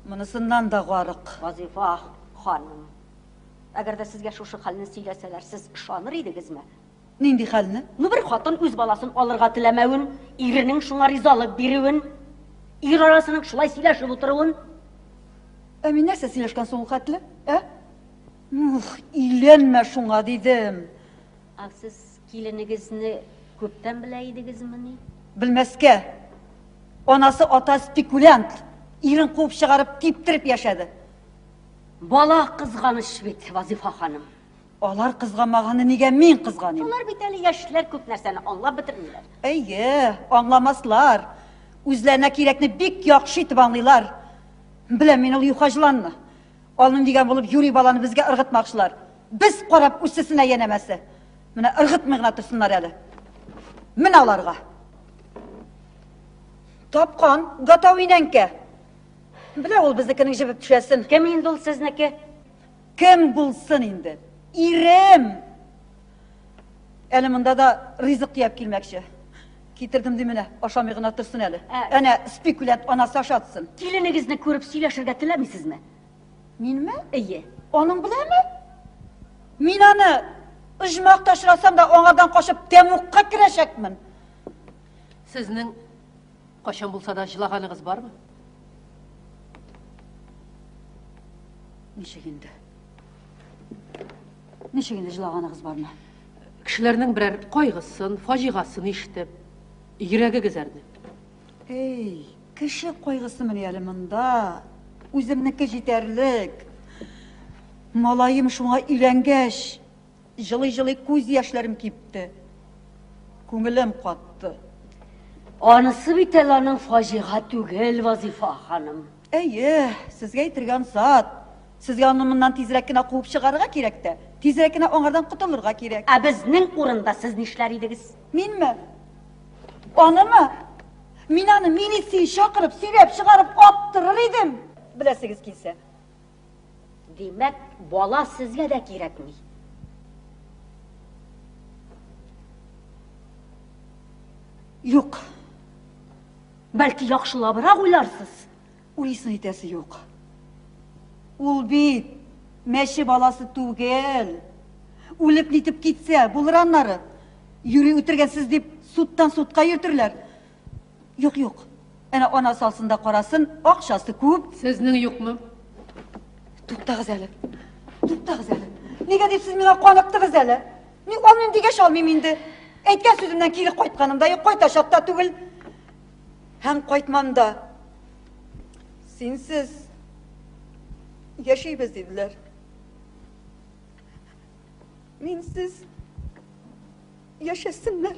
Монысыннан да гарык. Вазифа ханым, әгәр дә сезгә шушы хәлне сөйләсәләр, сез ышаныр идегезме? Нинди хәлне? Ну, бер хатын үз баласын алырга теләмәвен, иренең шуңа ризалык бирүен, ир арасының шулай сөйләшеп утыруын. Ә мин нәрсә сөйләшкән соң ул хәтле? Ә? Ух, өйләнмә шуңа дидем. Ә сез киленегезне күптән белә идегезмени? Белмәскә. Анасы ата спекулянт. Ирен куып чыгарып, типтереп яшәде. Бала кызганыч бит, Вазифа ханым. Алар кызганмаганны нигә мин кызганыйм? Алар бит әле яшьләр, күп нәрсәне аңлап бетермиләр. Әйе, аңламаслар. Үзләренә кирәкне бик яхшы итеп аңлыйлар. Беләм мин ул юха җыланны. Алмыйм дигән булып юри баланы безгә ыргытмакчылар. Без карап үссесенә янәмәсе. Менә ыргытмый гына торсыннар әле. Менә аларга. Тапкан, готов инәнкә. Белә ул безнекенең җебеп төшәсен. Кем инде ул сезнеке? Кем булсын инде? Ирем! Әле монда да ризык төяп килмәкче. Китердем ди менә, ашамый гына торсын әле. Әнә, спекулянт анасы ашатсын. Киленегезне күреп сөйләшергә теләмисезме? Минме? Әйе. Аның беләнме? Мин аны оҗмахта очрасам да аңардан качып тәмугка керәчәкмен. Сезнең кайчан булса да җылаганыгыз бармы? Ничек инде? Ничек инде җылаганыгыз бармы? Кешеләрнең берәр кайгысын, фаҗигасын ишетеп, йөрәгегез әрни. Эй, кеше кайгысымыни әле монда? Үземнеке җитәрлек. Малаем шуңа өйләнгәч, җылый-җылый күз яшьләрем кипте. Күңелем катты. Анысы бит әле аның фаҗига түгел, Вазифа ханым. Әйе, сезгә әйтергә ансат. Сезгә аны моннан тизрәк кенә куып чыгарырга кирәк тә, тизрәк кенә аңардан котылырга кирәк. Ә безнең урында сез нишләр идегез? Минме? Анымы? Мин аны милиция чакырып, сөйрәп чыгарып аттырыр идем, беләсегез килсә. Димәк, бала сезгә дә кирәкми. Юк. Бәлки яхшылабрак уйларсыз? Уйлыйсын итәсе юк. Ул бит мәче баласы түгел. Үлеп нитеп китсә, булыр аннары. Юри үтергәнсез дип судтан судка йөртерләр. Юк, юк. Әнә анасы алсын да карасын, акчасы күп. Сезнең юкмы? Туктагыз әле. Туктагыз әле. Нигә дип сез миңа каныктыгыз әле? Мин алмыйм дигәч алмыйм инде. Әйткән сүземнән кире кайтканым да юк, кайтачак та түгел. Һәм кайтмам да. Синсез яшибез диделәр. Минсез яшәсеннәр.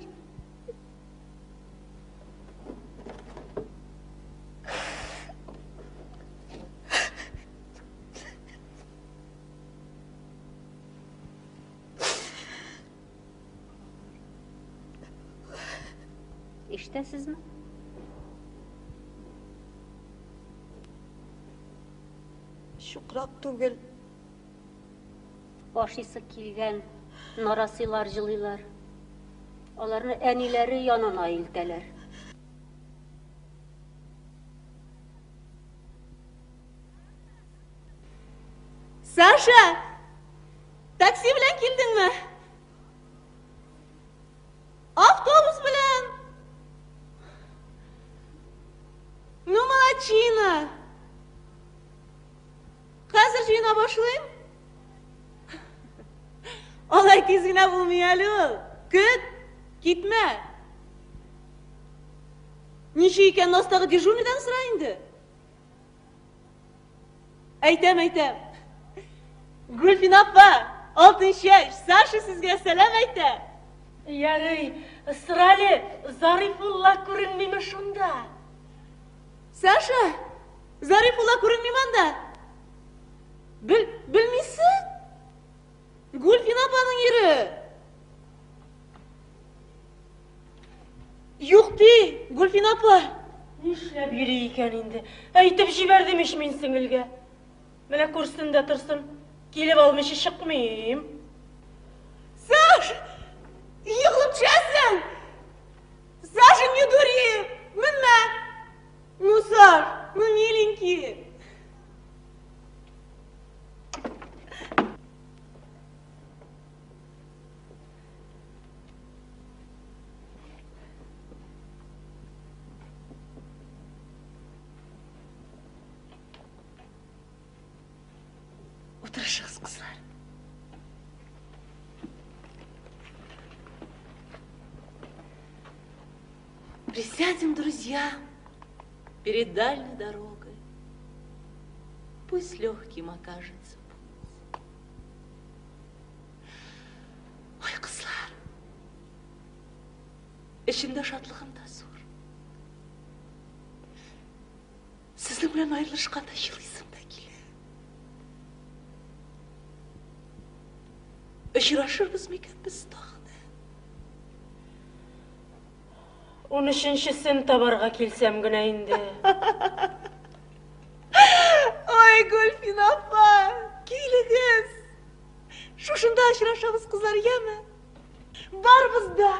Ишетәсезме? Чукрак түгел. Ашыйсы килгән нарасыйлар җылыйлар. Аларны әниләре янына илтәләр. Саша! Такси белән килдеңме? Автобус белән! Ну, молодчина! Хәзер җыена башлыйм. Алай тиз генә булмый әле ул. Көт, китмә. Ничек икәнен астагы дежурныйдан сора инде. Әйтәм, әйтәм. Гөлфин апа, алтын чәч, Саша сезгә сәлам әйтә. Ярый, сора әле, Зарифулла күренмиме шунда? Саша, Зарифулла күренмиме анда? Бел, белмисең? Гөлфин апаның ире. Юк ди, Гөлфин апа. Нишләп йөри икән инде? Әйтеп җибәрдем ич мин сеңелгә. Менә күрсен дә торсын. Килеп алмыйча чыкмыйм. Саш, егылып төшәсең. Саша, не дури. Менмә. Ну, Саш, ну, миленький. Утырышыгыз, кызлар. Присядем, друзья, перед дальней дорогой. Пусть легким окажется путь. Ой, кызлар, эчемдә шатлыгым да зур. Сезнең белән аерылышканда елыйсым да килә. Очрашырбыз микән без тагын? Унөченчесен табарга килсәм генә инде. Ой, Гөлфин апа, килегез. Шушында очрашабыз, кызлар, яме? Барыбыз да.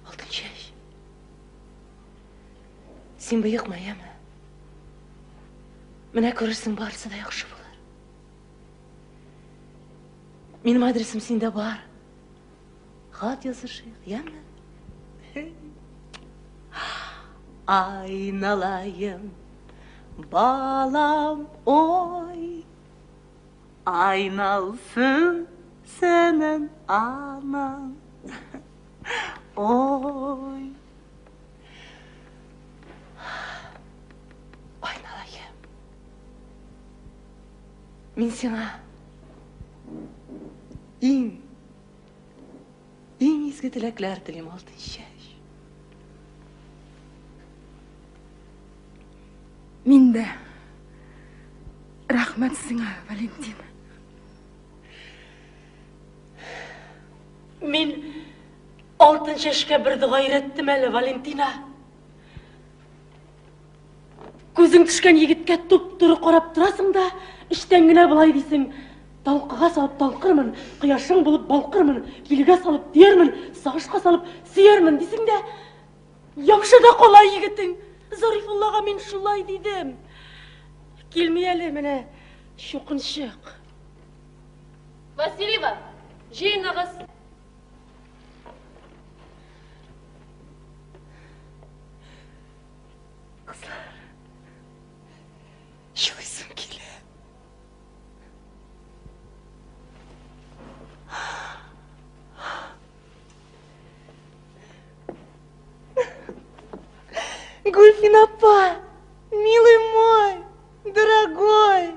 Алтынчәч. Син боекма, яме? Менә күрерсең, барысы да яхшы булыр. Минем адресым синдә бар. Хат язышыйк, яме? Айналайым, балам, ой, айналсын сенең анаң. Ой. Айналайым. Мин сиңа иң иң изге теләкләр телим, алтын чәч. Мин дә рәхмәт сиңа, Валентина. Мин алтын чәчкә бер дога өйрәттем әле, Валентина. Күзең төшкән егеткә туп-туры карап торасың да, эчтән генә болай дисең: Талкыга салып талкырмын, кояшың булып балкырмын, килегә салып тиярмен, сагышка салып сөярмен дисең дә, ябыша да кала егетең. Зарифуллага мин шулай дидем. Килми әле менә чукынчык. Васильева, җыеныгыз. Кызлар, елыйсым килә. Гульфин апа, милый мой, дорогой,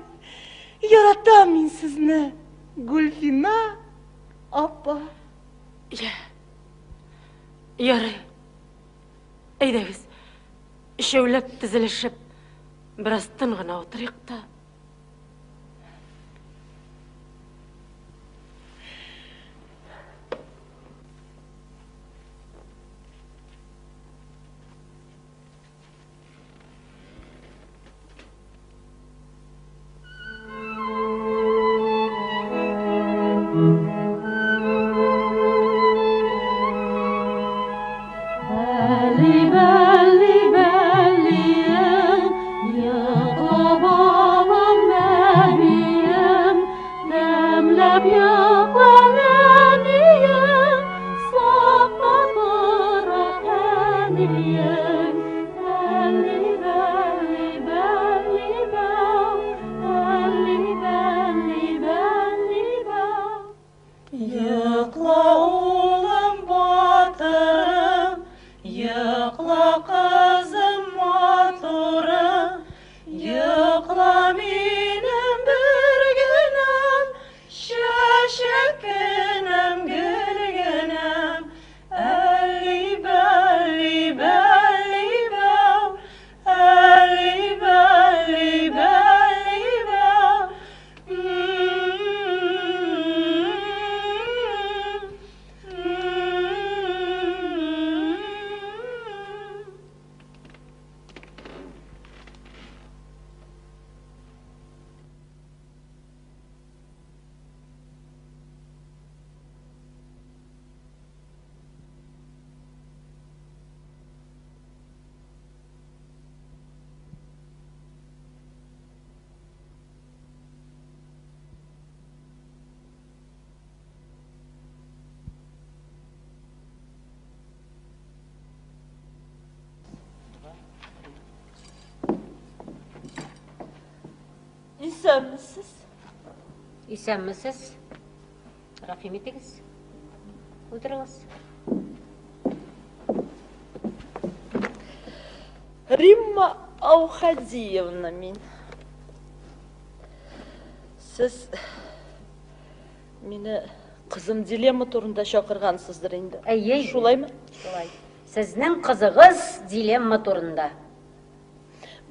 яратам мин сезне, Гульфина апа. Я. Ярый. Әйдәгез, өчәүләп тезелешеп, Бераз тын гына утырыйк та. Йокла, улым, батырым, йокла, кызым, матурым, йокла минем бер генәм, чәчәк кенәм, гөл генәм, әлли бәлли бәлли бәү, әлли бәлли бәлли бәү. Исәнмесез. Исәнмесез. Рәхим итегез. Утырыгыз. Римма Аухадиевна мин. Сез мине кызым дилемма турында чакыргансыздыр инде. Әйе. Шулаймы? Шулай. Сезнең кызыгыз дилемма турында.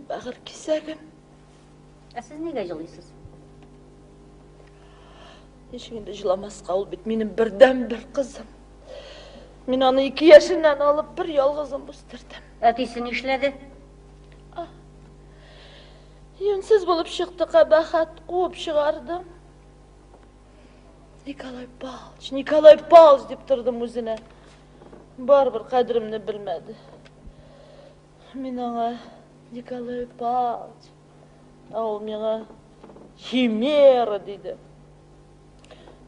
Бәгырь кисәгем. Ә сез нигә җылыйсыз? Ничек инде җыламаска, ул бит минем бердәнбер кызым. Мин аны 2 яшеннән алып бер ялгызым үстердем. Әтисе нишләде? Юнсез булып чыкты кабахәт, куып чыгардым. Николай Павлович, Николай Павлович дип тордым үзенә. Барыбер кадеремне белмәде. Мин аңа Николай Павлович, ә ул миңа Химера диде.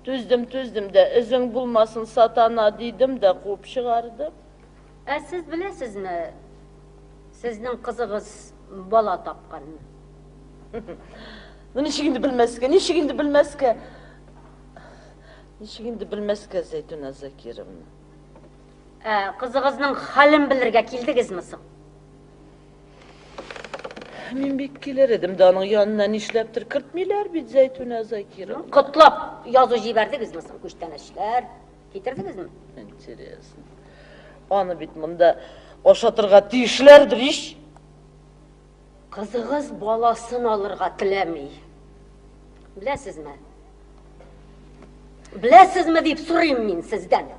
Түздем, түздем дә, эзең булмасын сатана дидем дә куып чыгардым. Ә сез беләсезме, сезнең кызыгыз бала тапканны? Ну ничек инде белмәскә, ничек инде белмәскә? Ничек инде белмәскә, Зәйтүнә Закировна? Ә кызыгызның хәлен белергә килдегезме соң? Мин бик килер идем дә, аның янына нишләптер кертмиләр бит, Зәйтүнә Закировна. Котлап язу җибәрдегезме соң, күчтәнәчләр китердегезме? Интересно. Аны бит монда ашатырга тиешләрдер ич. Кызыгыз баласын алырга теләми. Беләсезме? Беләсезме дип сорыйм мин сездән.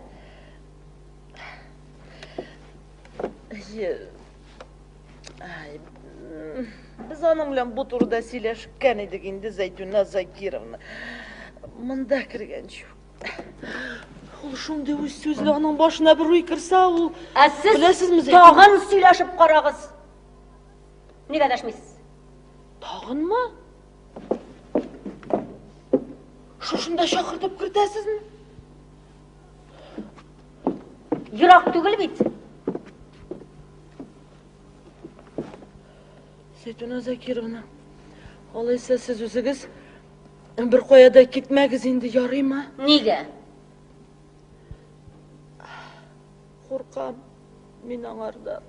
Ай, без аның белән бу турыда сөйләшкән идек инде, Зәйтүнә Закировна. Монда кергәнче. Ул шундый үз сүзле, аның башына бер уй керсә, ул... Ә сез Беләсезме, Зәйтүнә? тагын сөйләшеп карагыз. Нигә дәшмисез? Тагынмы? Шушында чакыртып кертәсезме? Ерак түгел бит. Зәйтүнә Закировна, алайса сез үзегез бер кая да китмәгез инде, ярыймы? Нигә? Куркам мин аңардан.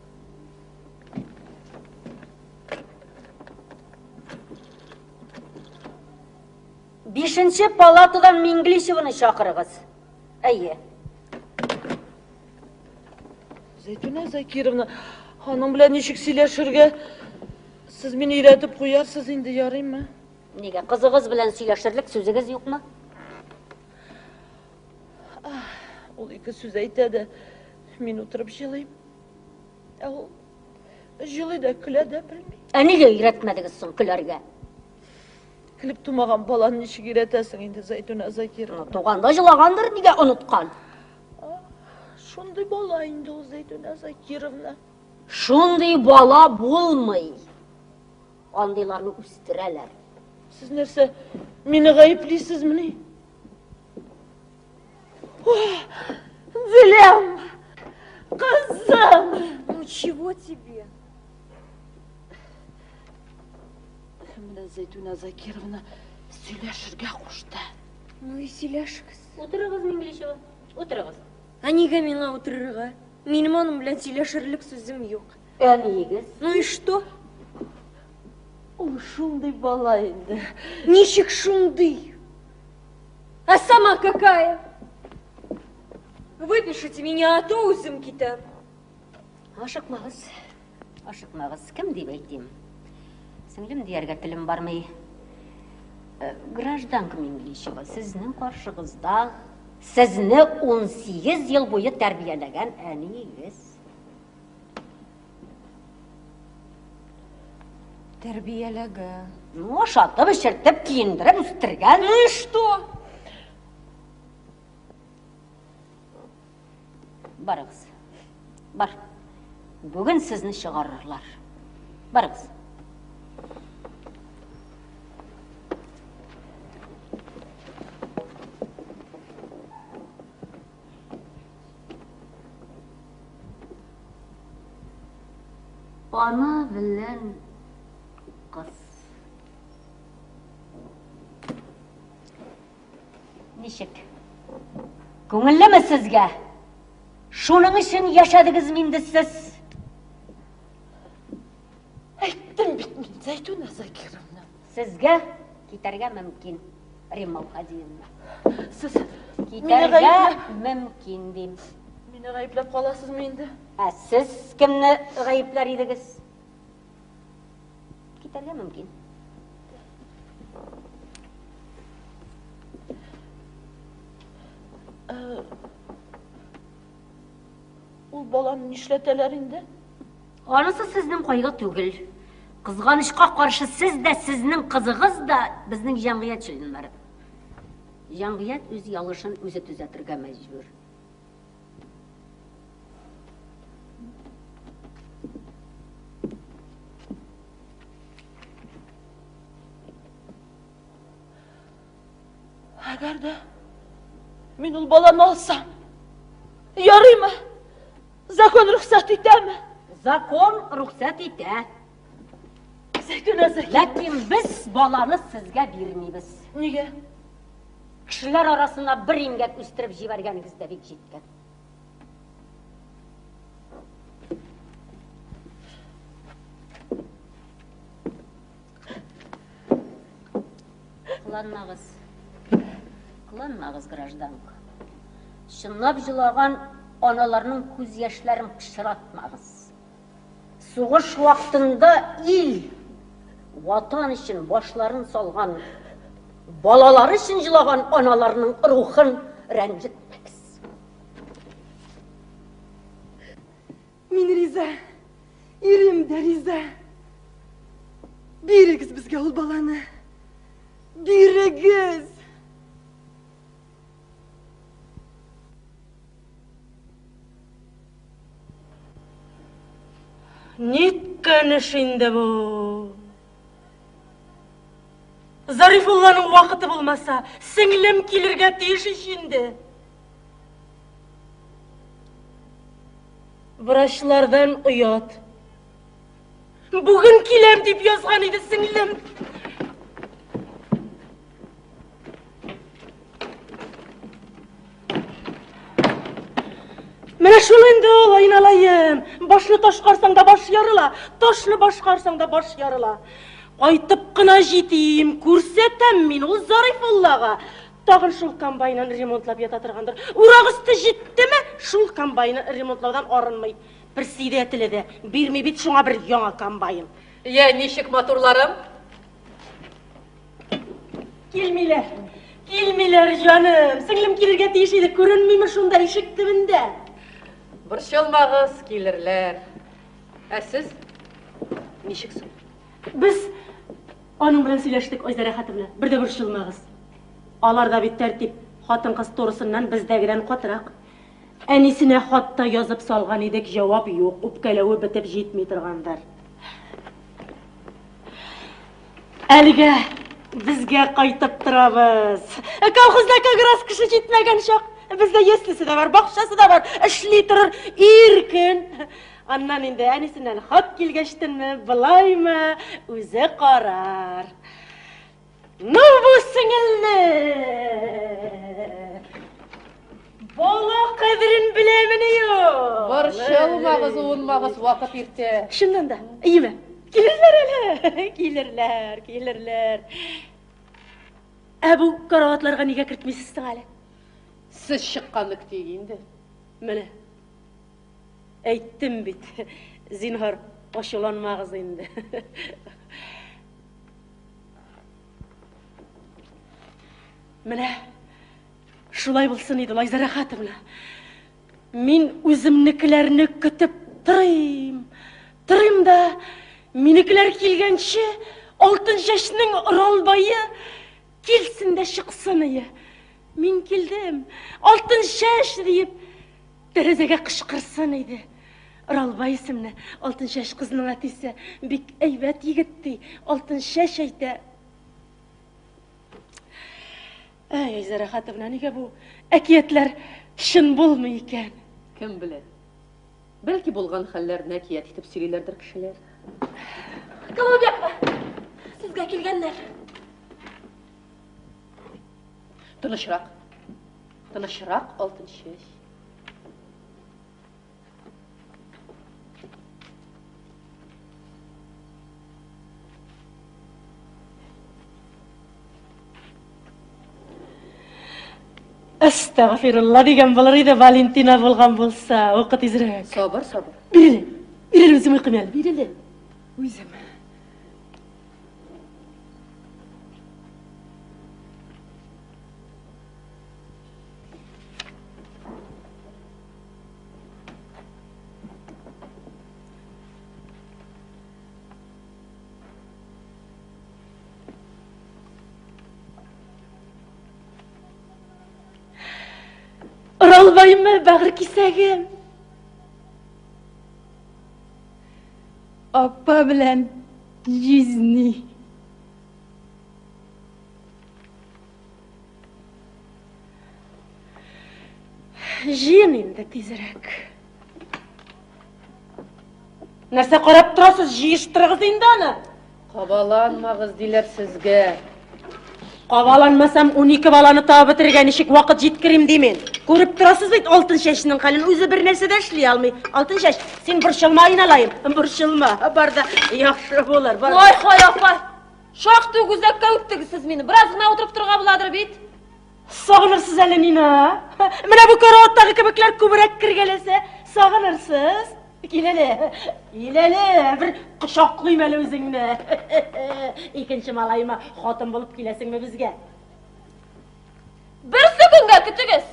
Бишенче палатадан Минглишеваны чакырыгыз. Әйе. Зәйтүнә Закировна, аның белән ничек сөйләшергә? Сез мине өйрәтеп куярсыз инде, ярыймы? Нигә, кызыгыз белән сөйләшерлек сүзегез юкмы? Ул ике сүз әйтә дә, мин утырып җылыйм. Ә ул җылый да, көлә дә белми. Ә нигә өйрәтмәдегез соң көләргә? Көлеп тумаган баланы ничек өйрәтәсең инде, Зәйтүнә Закировна? Туганда җылагандыр, нигә оныткан? Шундый бала инде ул, Зәйтүнә Закировна. Шундый бала булмый. Андыйларны үстерәләр. Сез нәрсә, мине гаеплисезмени? Дилем! Кызым! Ну чего тебе? Менә Зәйтүнә Закировна сөйләшергә кушты. Ну и сөйләшегез. Утырыгыз, Миңлишева, утырыгыз. Ә нигә миңа утырырга? Минем аның белән сөйләшерлек сүзем юк. Әниегез? Ну и что? Ул шундый бала инде. Ничек шундый? А сама какая? Выпишите меня, а то үзем китәм. Ашыкмагыз, ашыкмагыз. Кем дип әйтим? Сеңлем дияргә телем бармый. Э, гражданка Миңлишева, сезнең каршыгызда сезне 18 ел буе тәрбияләгән әниегез. Тәрбияләгән. Ну, ашатып, эчертеп, киендереп, үстергән. Ну и что? Барыгыз. Бар. Бүген сезне чыгарырлар. Барыгыз. Ана белән кыз. Ничек? Күңеллеме сезгә? Шуның өчен яшәдегезме инде сез? Әйттем бит мин, Зәйтүнә Закировна. Сезгә китәргә мөмкин, Римма Ухадиевна. Сез китәргә мөмкин дим. Мине гаепләп каласызмы инде? Ә сез кемне гаепләр идегез? Китәргә мөмкин. Э, ул баланы нишләтәләр инде? Анысы сезнең кайгы түгел. Кызганычка каршы сез дә, сезнең кызыгыз да безнең җәмгыять членнары. Җәмгыять үз ялгышын үзе төзәтергә мәҗбүр. Әгәр дә мин ул баланы алсам, ярыймы? Закон рөхсәт итәме? Закон рөхсәт итә. Зәйтүнә Закировна. Ләкин без баланы сезгә бирмибез. Нигә? Кешеләр арасына бер имгәк үстереп җибәргәнегез дә бик җиткән. Кыланмагыз. Кыланмагыз, гражданка. Чынлап җылаган аналарның күз яшьләрен пычратмагыз. Сугыш вакытында ил, ватан өчен башларын салган, балалары өчен җылаган аналарның рухын рәнҗетмәгез. Мин риза. Ирем дә риза. Бирегез безгә ул баланы. Бирегез! Ниткән эш инде бу? Зарифулланың вакыты булмаса, сеңлем килергә тиеш ич инде. Врачлардан оят. Бүген киләм дип язган иде сеңлем. Менә шул инде ул, айналаем. Башны ташкарсаң да баш ярыла, ташны башкарсаң да баш ярыла. Кайтып кына җитим, күрсәтәм мин ул Зарифуллага. Тагын шул комбайнын ремонтлап ята торгандыр. Урак өсте җиттеме, шул комбайны ремонтлаудан арынмый. Председателе дә бирми бит шуңа бер яңа комбайн. Я, ничек матурларым? Килмиләр. Килмиләр, җаным. Сеңлем килергә тиеш иде, күренмиме шунда ишек төбендә? Борчылмагыз, килерләр. Ә сез ничек соң? Без аның белән сөйләштек, Айза Рәхәтовна. Бер дә борчылмагыз. Аларда бит тәртип хатын-кыз турысыннан бездәгедән катырак. Әнисенә хат та язып салган идек, җавап юк, үпкәләве бетеп җитми торгандыр. Әлегә безгә кайтып торабыз. Колхозда как раз кеше җитмәгән чак. Бездә яслесе дә бар, бакчасы да бар, эшли торыр иркен. Аннан инде әнисеннән хат килгәчтенме, былаймы, үзе карар. Ну бу сеңелне! Бала кадерен беләмени юк? Борчылмагыз, уынмагыз, вакыт иртә. Чыннан да, иеме? Килерләр әле. Килерләр, килерләр. Ә бу караватларга нигә кертмисез соң әле? Сез чыкканны көтик инде. Менә. Әйттем бит. Зинһар, ачуланмагыз инде. Менә шулай булсын иде, Лайза Рәхәтовна. Мин үземнекеләрне көтеп торыйм. Торыйм да, минекеләр килгәнче, алтын чәчнең Оралбае килсен дә чыксын ие. Мин килдем, алтын чәч диеп, тәрәзәгә кычкырсын иде. Оралбай исемле алтын чәч кызның әтисе бик әйбәт егет ди, алтын чәч әйтә. Әй, Айза Рәхәтовна, нигә бу әкиятләр чын булмый икән? Кем белә? Бәлки булган хәлләрне әкият итеп сөйлиләрдер кешеләр. Голубекова, сезгә килгәннәр. Тынычрак. Тынычрак, алтын чәч. Әстәгъфирулла дигән булыр иде Валентина булган булса. Укы тизрәк. Сабыр, сабыр. Биреле. Биреле үзем укыйм әле. Биреле. Үзем. Оралбаймы, бәгырь кисәгем? Апа белән җизни. Җыен инде тизрәк. Нәрсә карап торасыз, җыештырыгыз инде аны. Кабаланмагыз, диләр сезгә. Кабаланмасам, 12 баланы табып бетерергә ничек вакыт җиткерим ди мин. Күреп торасыз бит алтын чәчнең хәлен, үзе бер нәрсә дә эшли алмый. Алтын чәч, син борчылма, айналаем. Борчылма, бар да яхшы булыр. Бар. Ой, хай, апа. Шактый ук үзәккә үттегез сез мине. Бераз гына утырып торырга буладыр бит. Сагынырсыз әле, Нина. Менә бу караваттагы кебекләр күбрәк кергәләсә, сагынырсыз. Кил әле, кил әле, бер кочаклыйм әле үзеңне. Икенче малаема хатын булып киләсеңме безгә? Берсе көнгә көтегез.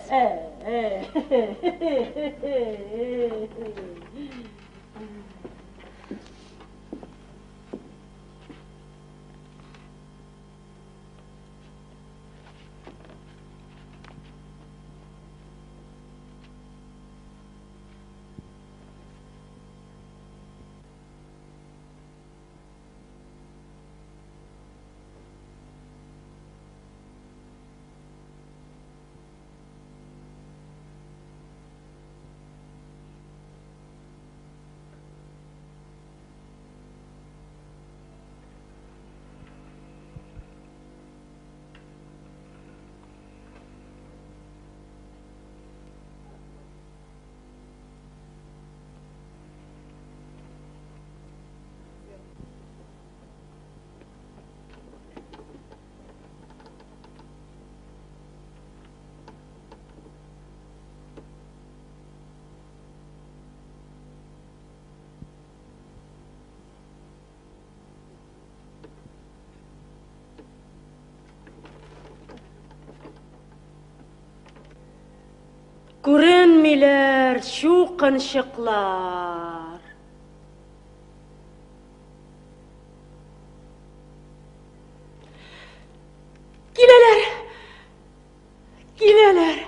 Килмиләр, чукынчыклар. Киләләр! Киләләр!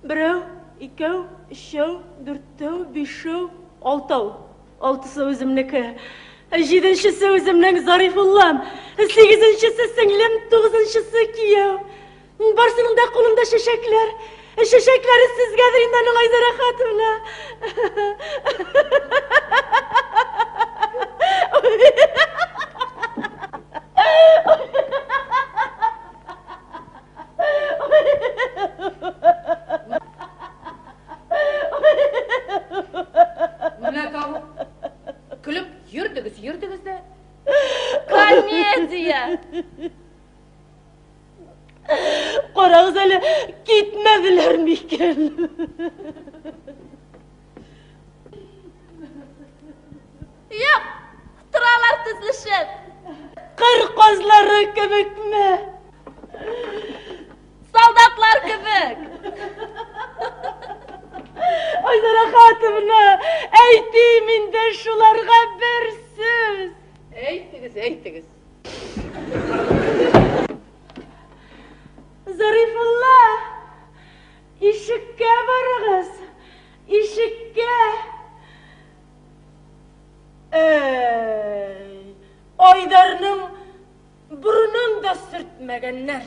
Берәү, икәү, өчәү, дүртәү, бишәү, алтау. Алтысы үземнеке. Җиденчесе үземнең Зарифуллам. Сигезенчесе сеңлем, тугызынчысы кияү. Барсының да кулында чәчәкләр. Чәчәкләре сезгәдер инде аның Айза Рәхәтовна. Менә тагы. Көлеп йөрдегез, йөрдегез дә. Комедия! Карагыз әле, китмәделәр микән? Юк, торалар тезелешеп. Кыр казлары кебекме? Солдатлар кебек. Айза Рәхәтовна, әйтим инде шуларга бер сүз. Әйтегез, әйтегез. Зарифулла, ишеккә барыгыз, ишеккә. Әй, Айдарның борынын да сөртмәгәннәр.